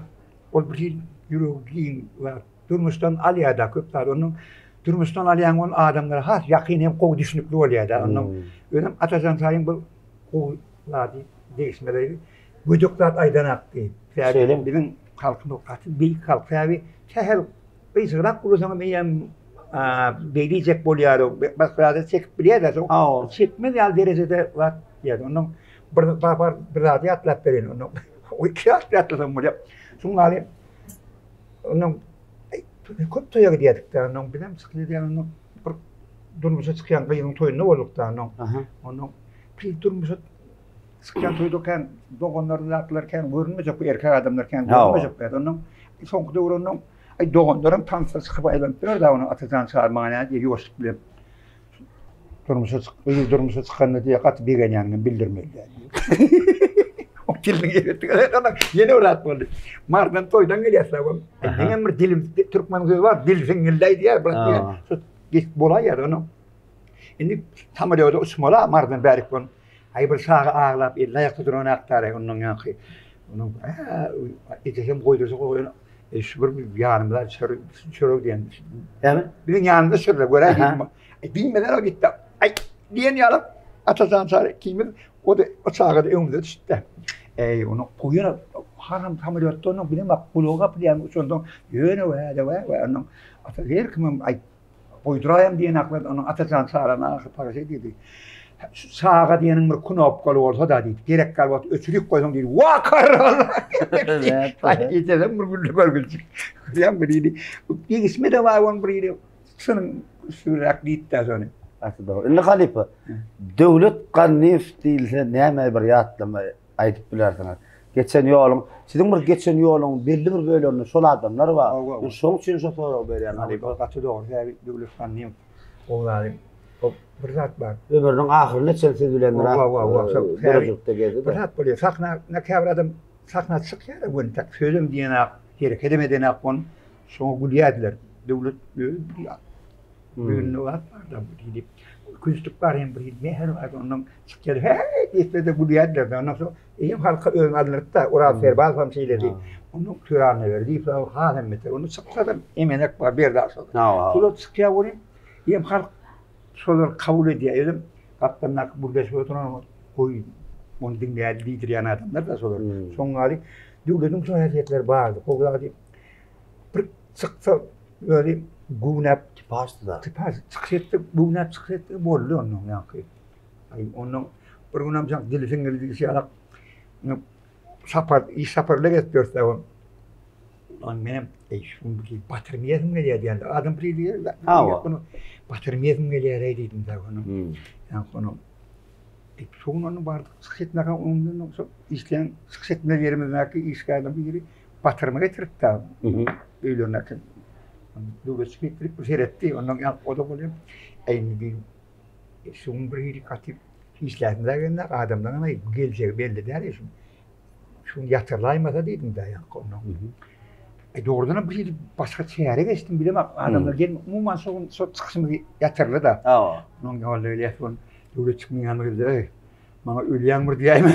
ol bir hil ýüregi giň we durmuşdan alýar-da köp zat. Onuň durmuşdan alýan ol adamlara has ýakyn hem gowy düşünikli bolýar-da. Onuň özem Atajan Çaryýewiň bir gowy zady degişmeleri gödek zat aýdanakdy. Sebäbi biziň halkymyz gaty beýik halk. Sebäbi sähel gyşygrak gürleseňem eýýäm beý diýjek bolýar. Başga zada çekip bilýär-de. Çekmez ýaly derejede zat diýýär. Onuň bir bir zady ýatlap bereýin. Onuň o iki zat ýatlasam bolýar. Şuň ýaly onuň köp toýa gidýärdik-de. Onuň bizem çykyp gidýän onuň bir durmuşa çykýan gyzyň toýunda bolduk-da onuň. Onuň bir durmuşa Çykýan toýda kän doganlar zatlar kän görünmejek bu erkek adamlar kän görünmejek bu ondan soňky döwür ondan aý doganlarym tansa çykyp aýlanyp ýör da ony Atajan çagyr maňa näme diýip ýuwaşlyk bilen durmuşa çyk gyz durmuşa çykanda diýe gaty begenýäniňi bildirmeli diýe. O dilini eretdik. Ýene bir zat boldy. Mardan toýdan gelýär o. Meňem bir dilim türkmeniň sözi bar, dil siňňilläý diýýär, bir diýýär. Şu geç bolaýýar ony. Indi samolýoda uçmaly Mardan bärik bol. Aý bir çaga aglap elli aýakda duran akdary ondan ýaňky. Onuň ejesem goýdursa goýan e, şu bir ýanymyza çörek çörek diýen. Näme? Biziň ýanymyzda çörek göräý diýdim. Diýmeden o gitdi. Aý diýen ýaly Atajan çary ikimiz o da o çaga da öňümize düşdi. Eý onu goýan haram samolýotda onuň bilen bak gulagy gapylýan uçandan ýöne wä-de wä wä onuň ata her kimem aýt Goýduraýam diýen aklady, onuň Atajan çagany ahyr paga şeý diýdi. Şu çaga diýeniň bir knopkaly bolsa-da diýdi. Gerek gal wagt öçürip goýsaň diýdi. Wa karral! Ejesem bir güldi görgüljik. Görýäňmi bir hili. Degişme-de bar onuň bir hili. Şunuň üstüräk diýdi-dä şony. Gaty dogry. Indi halypa, Döwlet Gannyýew diýilse näme bir ýatlama aýdyp bilersiňiz. Geçen ýoluň, siziň bir geçen ýoluň belli bir böleginde şol adamlar bar. Men şoň üçin şo soragy berýän halypa. Gaty dogry, sebäbi Döwlet Gannyýew gowy zady. Bir zat bar. Ömrüniň ahyryna çenli siz bilen döredijilikde gezdi. Bir zat bolýar, sahna käbir adam sahna çykýar-da göni tak sözem diýenak, herekedem edenak ony şoňa gülýärdiler. Döwlet özi bir Düýnde wagt bar-da bu diýip. Künçlük bar hem bir hili mähir bar ondan çykýar. Heý diýse-de gülýärdiler. Ondan soň eýem halka özüni aldyrypda Oraz Serbazow hem şeýledi. Ondan Töre Annaberdiýew dagy has hem beter. Onda çyksa-da emenek bar Berdi Aşyr. Şolar çykýar welin eýem halk şolary kabul edýär. Özem gapdalyndaky gürleşip oturan goý ony diňleýär diýdirýän adamlar-da şolar. Şoň ýaly döwletiň şo häsiýetleri bardy. Gowy zady bir çyksa Özi göwnäp tipaždy-da. Tipaž çykyş etdi, göwnäp çykyş etdi, boldy ondan ýaňky. Aý, ondan bir günem jaň dili siňňil diýşi ýalak sapar, iş saparla gezip ýörse o. Ondan menem, eý, şuny bir batyrym ýesim gelýär diýende, adam bir diýýär. Hawa. Bunu batyrym ýesim gelýär diýdim da onu. Ýaňky onu. E, şo gün onu bardyk, çykyş etmäge ondan şo işleýän çykyş etme ýerimizdäki işgärleriň biri Batyrma getiripdi öýlerindäki. Döwletçi getirip bir seretdi. Ondan ýa o da bolýar. Eý indi şu gün bir hili gaty işläsim gelende adamdan hem geljegi belli däl şu. Şu ýatyrlaýmasa diýdim de ýa ondan. E dogrudan hem bir hili başga çäre geçdim bilemok. Adamlar gelme umuman şu gün şu çykyşymyzy ýatyrly da. Hawa. Ondan ýolda gelýär. Döwletçi ýanyna geldi. Eý Maňa ölýäň bir diýäýme.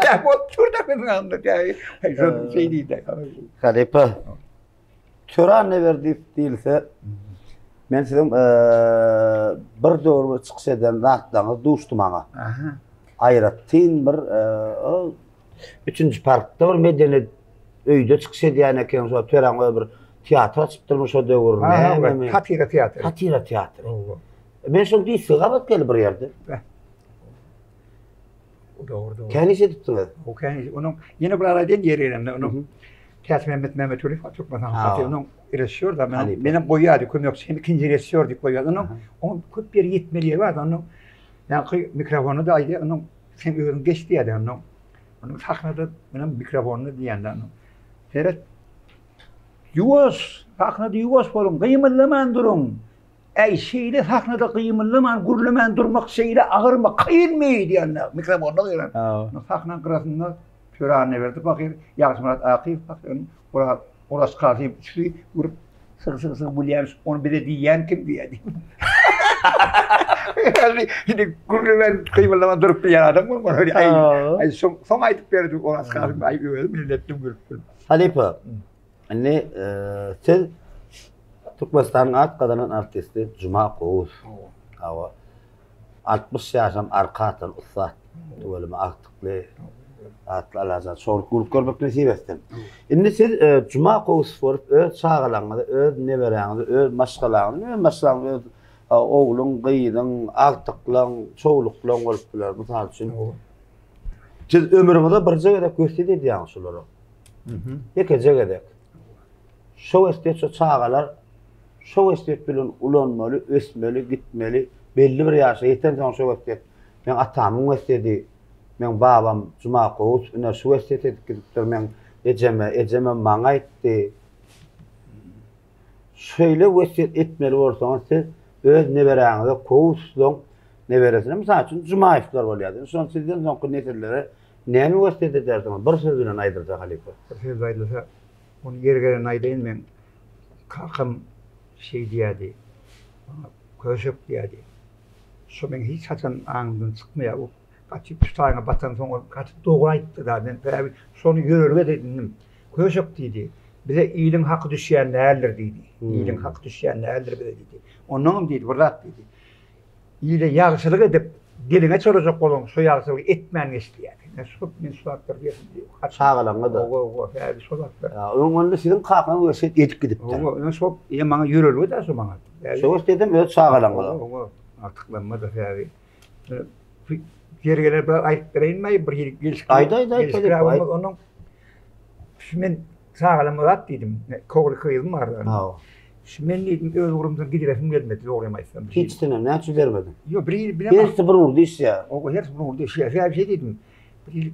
Ýa bolup dur da meniň alnymda diýäý. Aý şol şeý diýdi. Halypa. Töre Annaberdiýew diýilse, men siziň bir döwür bir çykyş eden zatlaryňyz duşdy maňa. Aha. Aýratyn bir üçünji parkda bir medeni öýde çykyş edýän ekeniň, şo Töräň özi bir teatr açypdyrmy şo döwür? Näme? Satira teatry. Satira teatry. Men şol diski gabat geldi bir ýerde. Dogry, dogry. Kän iş edipsiňiz. O kän iş. Onuň ýene bir araýdan ýeri gelende onuň Täçmämmet Mämmetgulyýew bar Türkmenistan halk onuň režissýor da men menem goýýardy kömekçi hem ikinji režissýor diýip goýýardy. Onuň onuň köp ýeri ýetmeli ýeri bardy. Onuň ýaňky mikrofony da aýdýar, onuň sen özüň geç diýýärdi onuň. Onuň sahnada menem mikrofonyny diýende onuň. Seret. Ýuwaş, sahnada ýuwaş boluň, gymyldaman duruň. Äý, şeýle sahnada gymyldaman, gürlemän durmak şeýle agyrmy, kynmy diýende mikrofonda gyran. Sahnaň gyrasynda Töre Annaberdi pahyr, Ýagşymyrat Akyýew pahyr, Oraz Oraz Kasymow üçüsi görüp syg syg syg gülýän, ony bize diýýän kim diýýär. Indi gürlemän, gymyldaman durup bilýän adam bolmaly. Aý, aý, soň soň aýdyp berdi Oraz Kasymow, aý özüm elletdim gülüp gülüp. Halypa, Indi siz Türkmenistanyň at gazanan artisti Juma Gowuz. Hawa. 60 ýaşam arka atan ussat. Tüweleme agtykly atly Allajan şowluk gülüp görmek nesip etsin. Indi siz Juma Gowuz bolup öz çagalaryňyzy, öz neberäňizi, öz maşgalaňyzy, öz maşgalaňyzy, öz ogluň, gyzyň, agtyklaň, çowluklaň bolup biler. Mysal üçin. Siz ömrüňize birje gezek wesýet edýäňiz şulara. Ýekeje gezek. Şo wesýet şo çagalar şo wesýet bilen ulanmaly, ösmeli, gitmeli. Belli bir ýaşa ýetensoň şo wesýet. Meň atamyň wesýedi, meň babam Juma Kowus ine şu wesýet edip gidipdir meň ejeme, ejemem maňa aýtdy. Şeýle wesýet etmeli bolsaňyz siz öz neberäňize Kowuslaň neberesine mysal üçin Jumaýewler bolýar. Şony sizden soňky nesillere Näme wesýet edersiňiz? Bir söz bilen aýdylsa halypa. Bir söz aýdylsa, ony ýeri gelende aýdaýyn men. Kakam şeý diýerdi. Maňa köşek diýerdi. Şo meň hiç haçan aňymdan çykmaýar. O gaty tutaýyňa batansoň ol gaty dogry aýtdy-da. Men sebäbi şony ýörelge edindim. Köşek diýdi. Bize iliň haky düşýän däldir diýdi. Iliň haky düşýän däldir bize diýdi. Onnoňam diýdi, bir zat diýdi. Ile ýagşylyk edip, diliňe çolajak bolaň, şo ýagşylygy etmän geç diýýär. Men şu men şu zatlar diýesim diýip. Çagalaňa-da. Owa, owa, häzir şo zatlar. Ýa, öň onda siziň kakaňyz wesýet edip gidipdir. Owa, ine şo, ýa maňa ýörelge-dä şo maňa. Şo wesýetem öz çagalaňa. Owa, owa, artyklanma-da häzir. Ýeri geler bir aýdyp bereýinmi, bir hili gelşikli. Aýt, aýt, aýt, aýt. Onuň şu men çagalama zat diýdim. Ogly gyzym bar. Hawa. Şu men diýdim öz ugrumdan gidiresim gelmedi, dogrymy aýtsam. Hiçsinem näme üçin bermediň? Ýok, bir hili bilemok. Hersi bir ugurda işleýär. Owa, hersi bir ugurda işleýär. Sebäbi şeý diýdim. Bir hili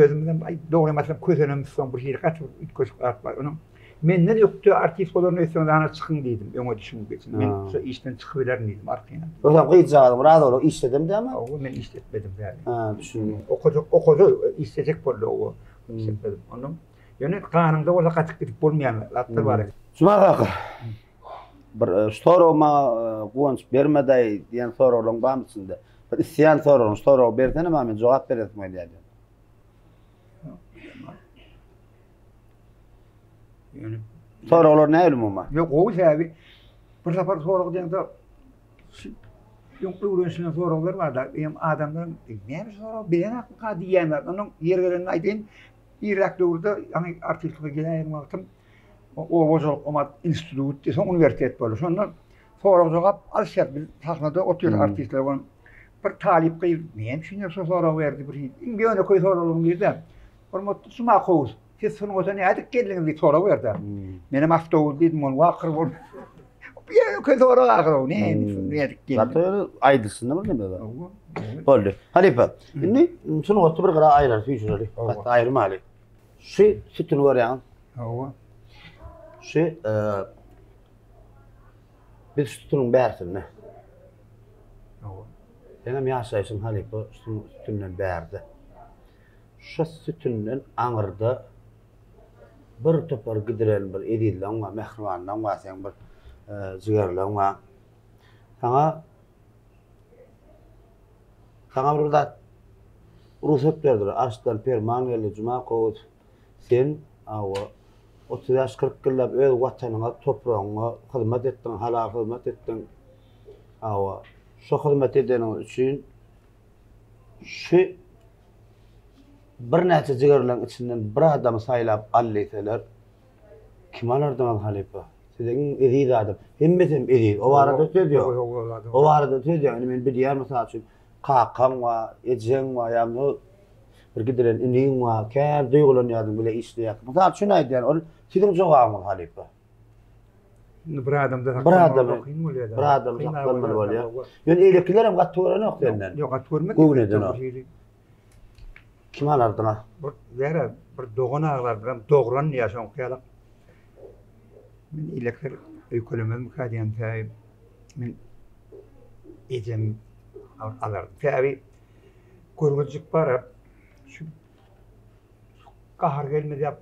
özümizem aý dogrymy aýtsam kösenemizsoň bir hili gaty bir üýtgeşik zat bar. Onuň menden ökde artist bolaryn öýtseňiz ana çykyň diýdim, öňe düşüň geçiň. Men şu işden çykyp bilerin diýdim arkaýyn. Ýogsam gyzjagazyň razy bolup işledem dämi? Owa, men işletmedim däl. Ha, düşündim. Okajak, okady, işlejek boldy owa. Işletmedim. Ondan Ýöne ganyňda bolsa gaçyp gidip bolmaýan zatlar bar eken. Juma kaka. Bir e, şu sorag maňa e, guwanç bermedaý diýen soraglaryň barmy içinde? Bir isleýän soragyň, şu soragy bersene maňa men jogap beresim gelýär diýen. Ýöne Soraglar nähili umuman? Ýok, gowy sebäbi bir sapar sorag diýende öň öwrenişilen soraglar bar-da, hem adamlaryň näme sorag bilenakmyka diýýän zat. Onuň ýeri gelende aýdaýyn, Irräk döwürde, ýaňy artistlige geläýen wagtym oba hojalyk omat institut, soň uniwersitet boldy. Şonda sorag-jogap alyşýar. Biz sahnada otyrys artistler bilen. Bir talyp gyz näme üçin şo soragy berdi bir hili. Iň ýönekeý soraglaryň biri-de. Hormatly Jumakow, siz sungata nädip geldiňiz diýip sorag berdi. Menem awtobus diýdim, ol wakyr bolup. Bu ýönekeý sorag ahyr o. Näme üçin nädip geldiň? Gaty aýdylşynda bir neme bar. Boldy. Halypa, indi sungaty bir gyra aýrar, süýşüreli. Gaty aýyrmaly. Şu sütüni görýäňiz. Hawa. Şu e, biz sütüniň bärsinde. Hawa. Senem ýaşaýşyň halypa şu sütünden bärde. Şu sütünden aňyrda bir topar gidiren bir ezizleň bar, mähribanlaň bar, seň bir e, jigerleň bar. Saňa Saňa bir zat rugsat berdiler. Arşdan perman geldi, Juma Kowus, sen, hawa, 35-40 ýyllap öz watanyňa, topragyňa hyzmat etdiň, halal hyzmat etdiň. Hawa, şo hyzmat edeniň üçin şu birnäçe jigerleň içinden bir adamy saýlap al diýseler, Kimi alardyňyz halypa? Size iň eziz adam. Hemmesi hem eziz. O barada söz ýok. O barada söz ýok. Indi men bilýän mysal üçin kakaň bar, ejeň bar, ýa bu. Bir gidilen iniň bar, kän duýgulanýardyň bile işleýärkä. Mysal üçin aýdýan, ol siziň jogabyňyz halypa. Indi bir adamda Bir adamy, kyn bolýar. Bir adamy saklanmaly bolýar. Ýöne eýlekiler hem gaty görenok senden. Ýok, gaty görmez. Göwün edenok. Kim alardyň-a? Bir ýere bir dogan aglar, birem dogran diýýär şoňky ýaly. Men eýlekiler öýkelemezmikä diýen sebäbi men ejem alardym. Sebäbi görgüljik bar, şu gahar gelmez ýa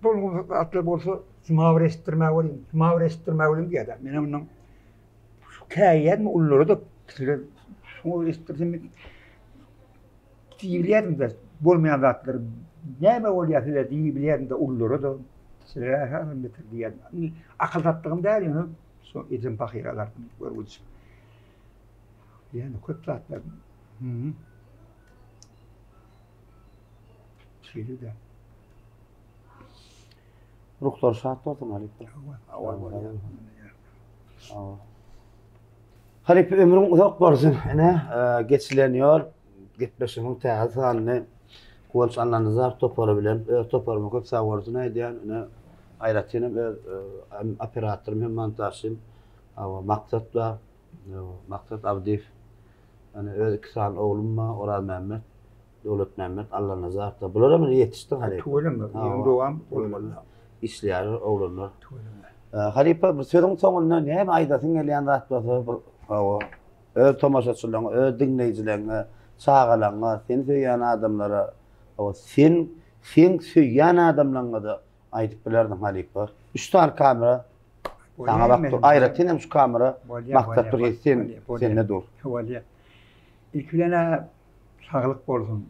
bolgun zatlar bolsa Juma bir eşitdirmäge bolýan, Juma bir eşitdirmäge bolýan diýýär. Men ondan şu käýýärmi ululara-da kiçilere şuňa eşitdirsem diýilýärdim-de bolmaýan zatlary näme bolýar size diýibilýärdim-de ululara-da kiçilere hasam beter diýýärdim. Indi akyl satlygym däl ýöne şo ejem pahyr alardym görgüljik. Ýöne köp zatlar. Hı. Şeýle-de. Ruhlary şat bolsun halypa. Halypa ömrüň uzak bolsun. Ine, e, geçilen ýol gepleşigiň täze sanyny Guwanç Annanazar topary bilen öz toparyma köp sag bolsun aýdýan. Ine, aýratyn hem öz e, operatorym hem montažçym Maksat bar. Maksat Abdyýew. Ýani öz iki sany oglum bar, Orazmämmet. Döwletmämmet Allanazarow-da. Bular hem ýetişdi halypa. Tüweleme, ýygyň dowam bolmaly. Işleýärler oglanlar. Tüweleme. Halypa bir sözüň soňunda näme aýdasyň gelýän zat bolsa bir hawa öz tomaşaçylaryňa, öz diňleýjileriňe, çagalaryňa, seni söýýän adamlara, hawa sen seň söýýän adamlaryňa-da aýdyp bilerdiň halypa. Üç sany kamera saňa bakyp dur. Aýratyn hem şu kamera maksat dur, sen sende dur. Bolýar. Ilki bilen-ä Saglyk bolsun,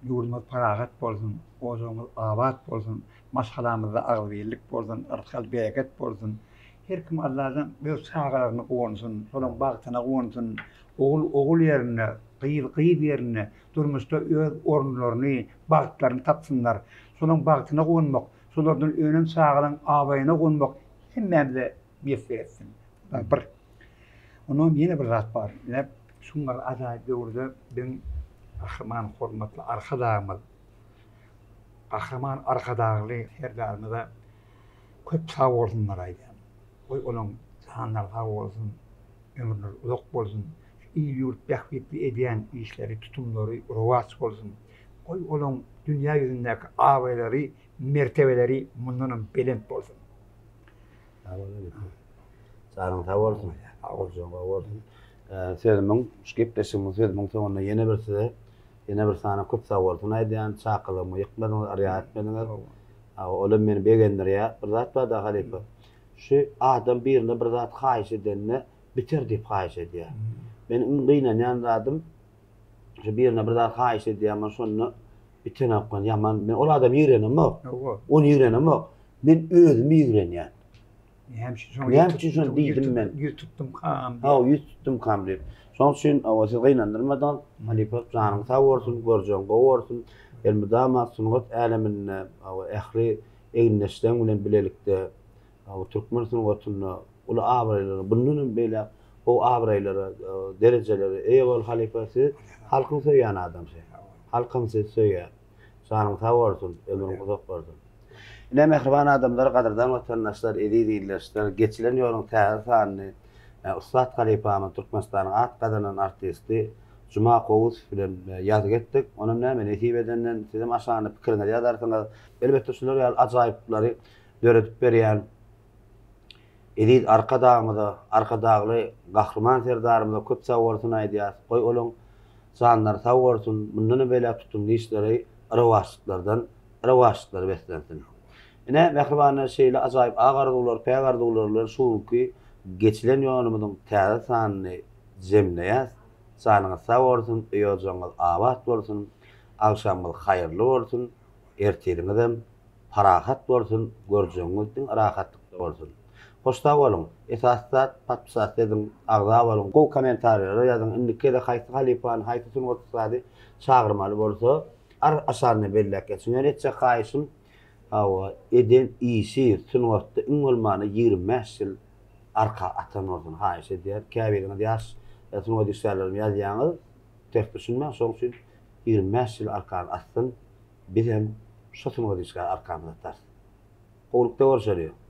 ýurdumyz parahat bolsun, ojagymyz abat bolsun, maşgalamyzda agzybirlik bolsun, yrsgal-bereket bolsun. Her kim Alladan öz çagalaryna guwansyn, şolaryň bagtyna guwansyn. Ogul ogul ýerinde, gyz gyz ýerinde durmuşda öz orunlaryny, bagtlaryny tapsynlar. Şolaryň bagtyna guwanmak, şolardan önen çagalaryň abraýyna guwanmak hemmämize miýesser etsin. Bir. Ondan ýene bir zat bar. Ine, şuňňal ajaýyp döwürde biziň Gahryman hormatly Arkadagymyz, Gahryman Arkadagly Serdarymyza köp sag bolsunlar aýdýan. Goý, olaň janlary sag bolsun, ömürleri uzak bolsun, il-ýurt bähbitli edýän işleri, tutumlary rowaç bolsun. Goý, olaň dünýä ýüzündäki abraýlary, mertebeleri mundanam belent bolsun. Sag bol Halypa. Janyň sag bolsun. Sag gowy bolsun. Sözümiň, şu gepleşigimiň sözümiň soňunda ýene bir size ýene bir sany köp sag bolsun aýdýan. Çakylygymy ýykmadyňyz, yrýa etmediňiz. Ol hem meni begendirýär. Bir zat bar-da halypa. Şu adam birine bir zat haýyş edende biter diýip haýyş edýär. Meniň iň gynanýan zadym şu birine bir zat haýyş edýän men şonda bitenok men ýaman men ol adamy ýigrenemok. Ony ýigrenemok. Men özümi ýigrenýän. Näme üçin şoňa Näme üçin şony diýdim men? Ýüz tutdumkam. Hawa, ýüz tutdumkam diýip. Şonuň üçin hawa siz gynandyrmadyňyz. Halypa janyň sag bolsun, görjegiň gowy bolsun. Elmydama sungat äleminde hawa ähli egindeşleriň bilen bilelikde hawa türkmen sungatynda uly abraýlara, bundan hem beýläk gowy abraýlara, derejelere eýe bol halypa siz halkyň söýýän adamsy. Halkam sizi söýýär. Janyň sag bolsun, ömrüň uzak bolsun. Ine mähriban adamlar, gadyrdan watandaşlar, eziz ildeşler, geçilen ýoluň täze sanyny ussat halypamyz, Türkmenistanyň at gazanan artisti Juma Kowusow bilen ýazgy etdik. Onam näme, nesip edenden sizem aşagynda pikiriňizi ýazarsyňyz. Elbetde şular ýaly ajaýyplary döredip berýän Eziz Arkadagymyza, Arkadagly Gahryman Serdarymyza köp sag bolsun aýdýas. Goý olaň janlary sag bolsun, mundanam beýläk tutumly işleri rowaçlyklardan rowaçlyklara beslensin. Ine, mähribanlar şeýle ajaýyp ak arzuwlar, päk arzuwlar bilen şu günki geçilen ýolumyzyň täze sanyny jemleýäs. Janyňyz sag bolsun, öý-ojagyňyz abat bolsun, agşamyňyz haýyrly bolsun, ertiriňizem Parahat bolsun görjegiňiz diňe rahatlykda bolsun. Hoş sag boluň. Esasy zat podpisat ediň, agza boluň, gowy kommentariýalar ýazyň, indiki gezek haýsy halypany, haýsy sungat ussady çagyrmaly bolsa ar aşaryna belläp geçiň. Ýöne etjek haýyşym hawa eden işi sungatda iň bolmanda 25 ýyl arka atan bolsun haýyş edýän. Käbiriňiz ýaş sungat işgärlerim ýazýaňyz ters düşünmäň şoň üçin. 25 ýyl arkany atsyn, bizem şo sungat işgäri arkamyzy atarys. Gowlukda görşeliň.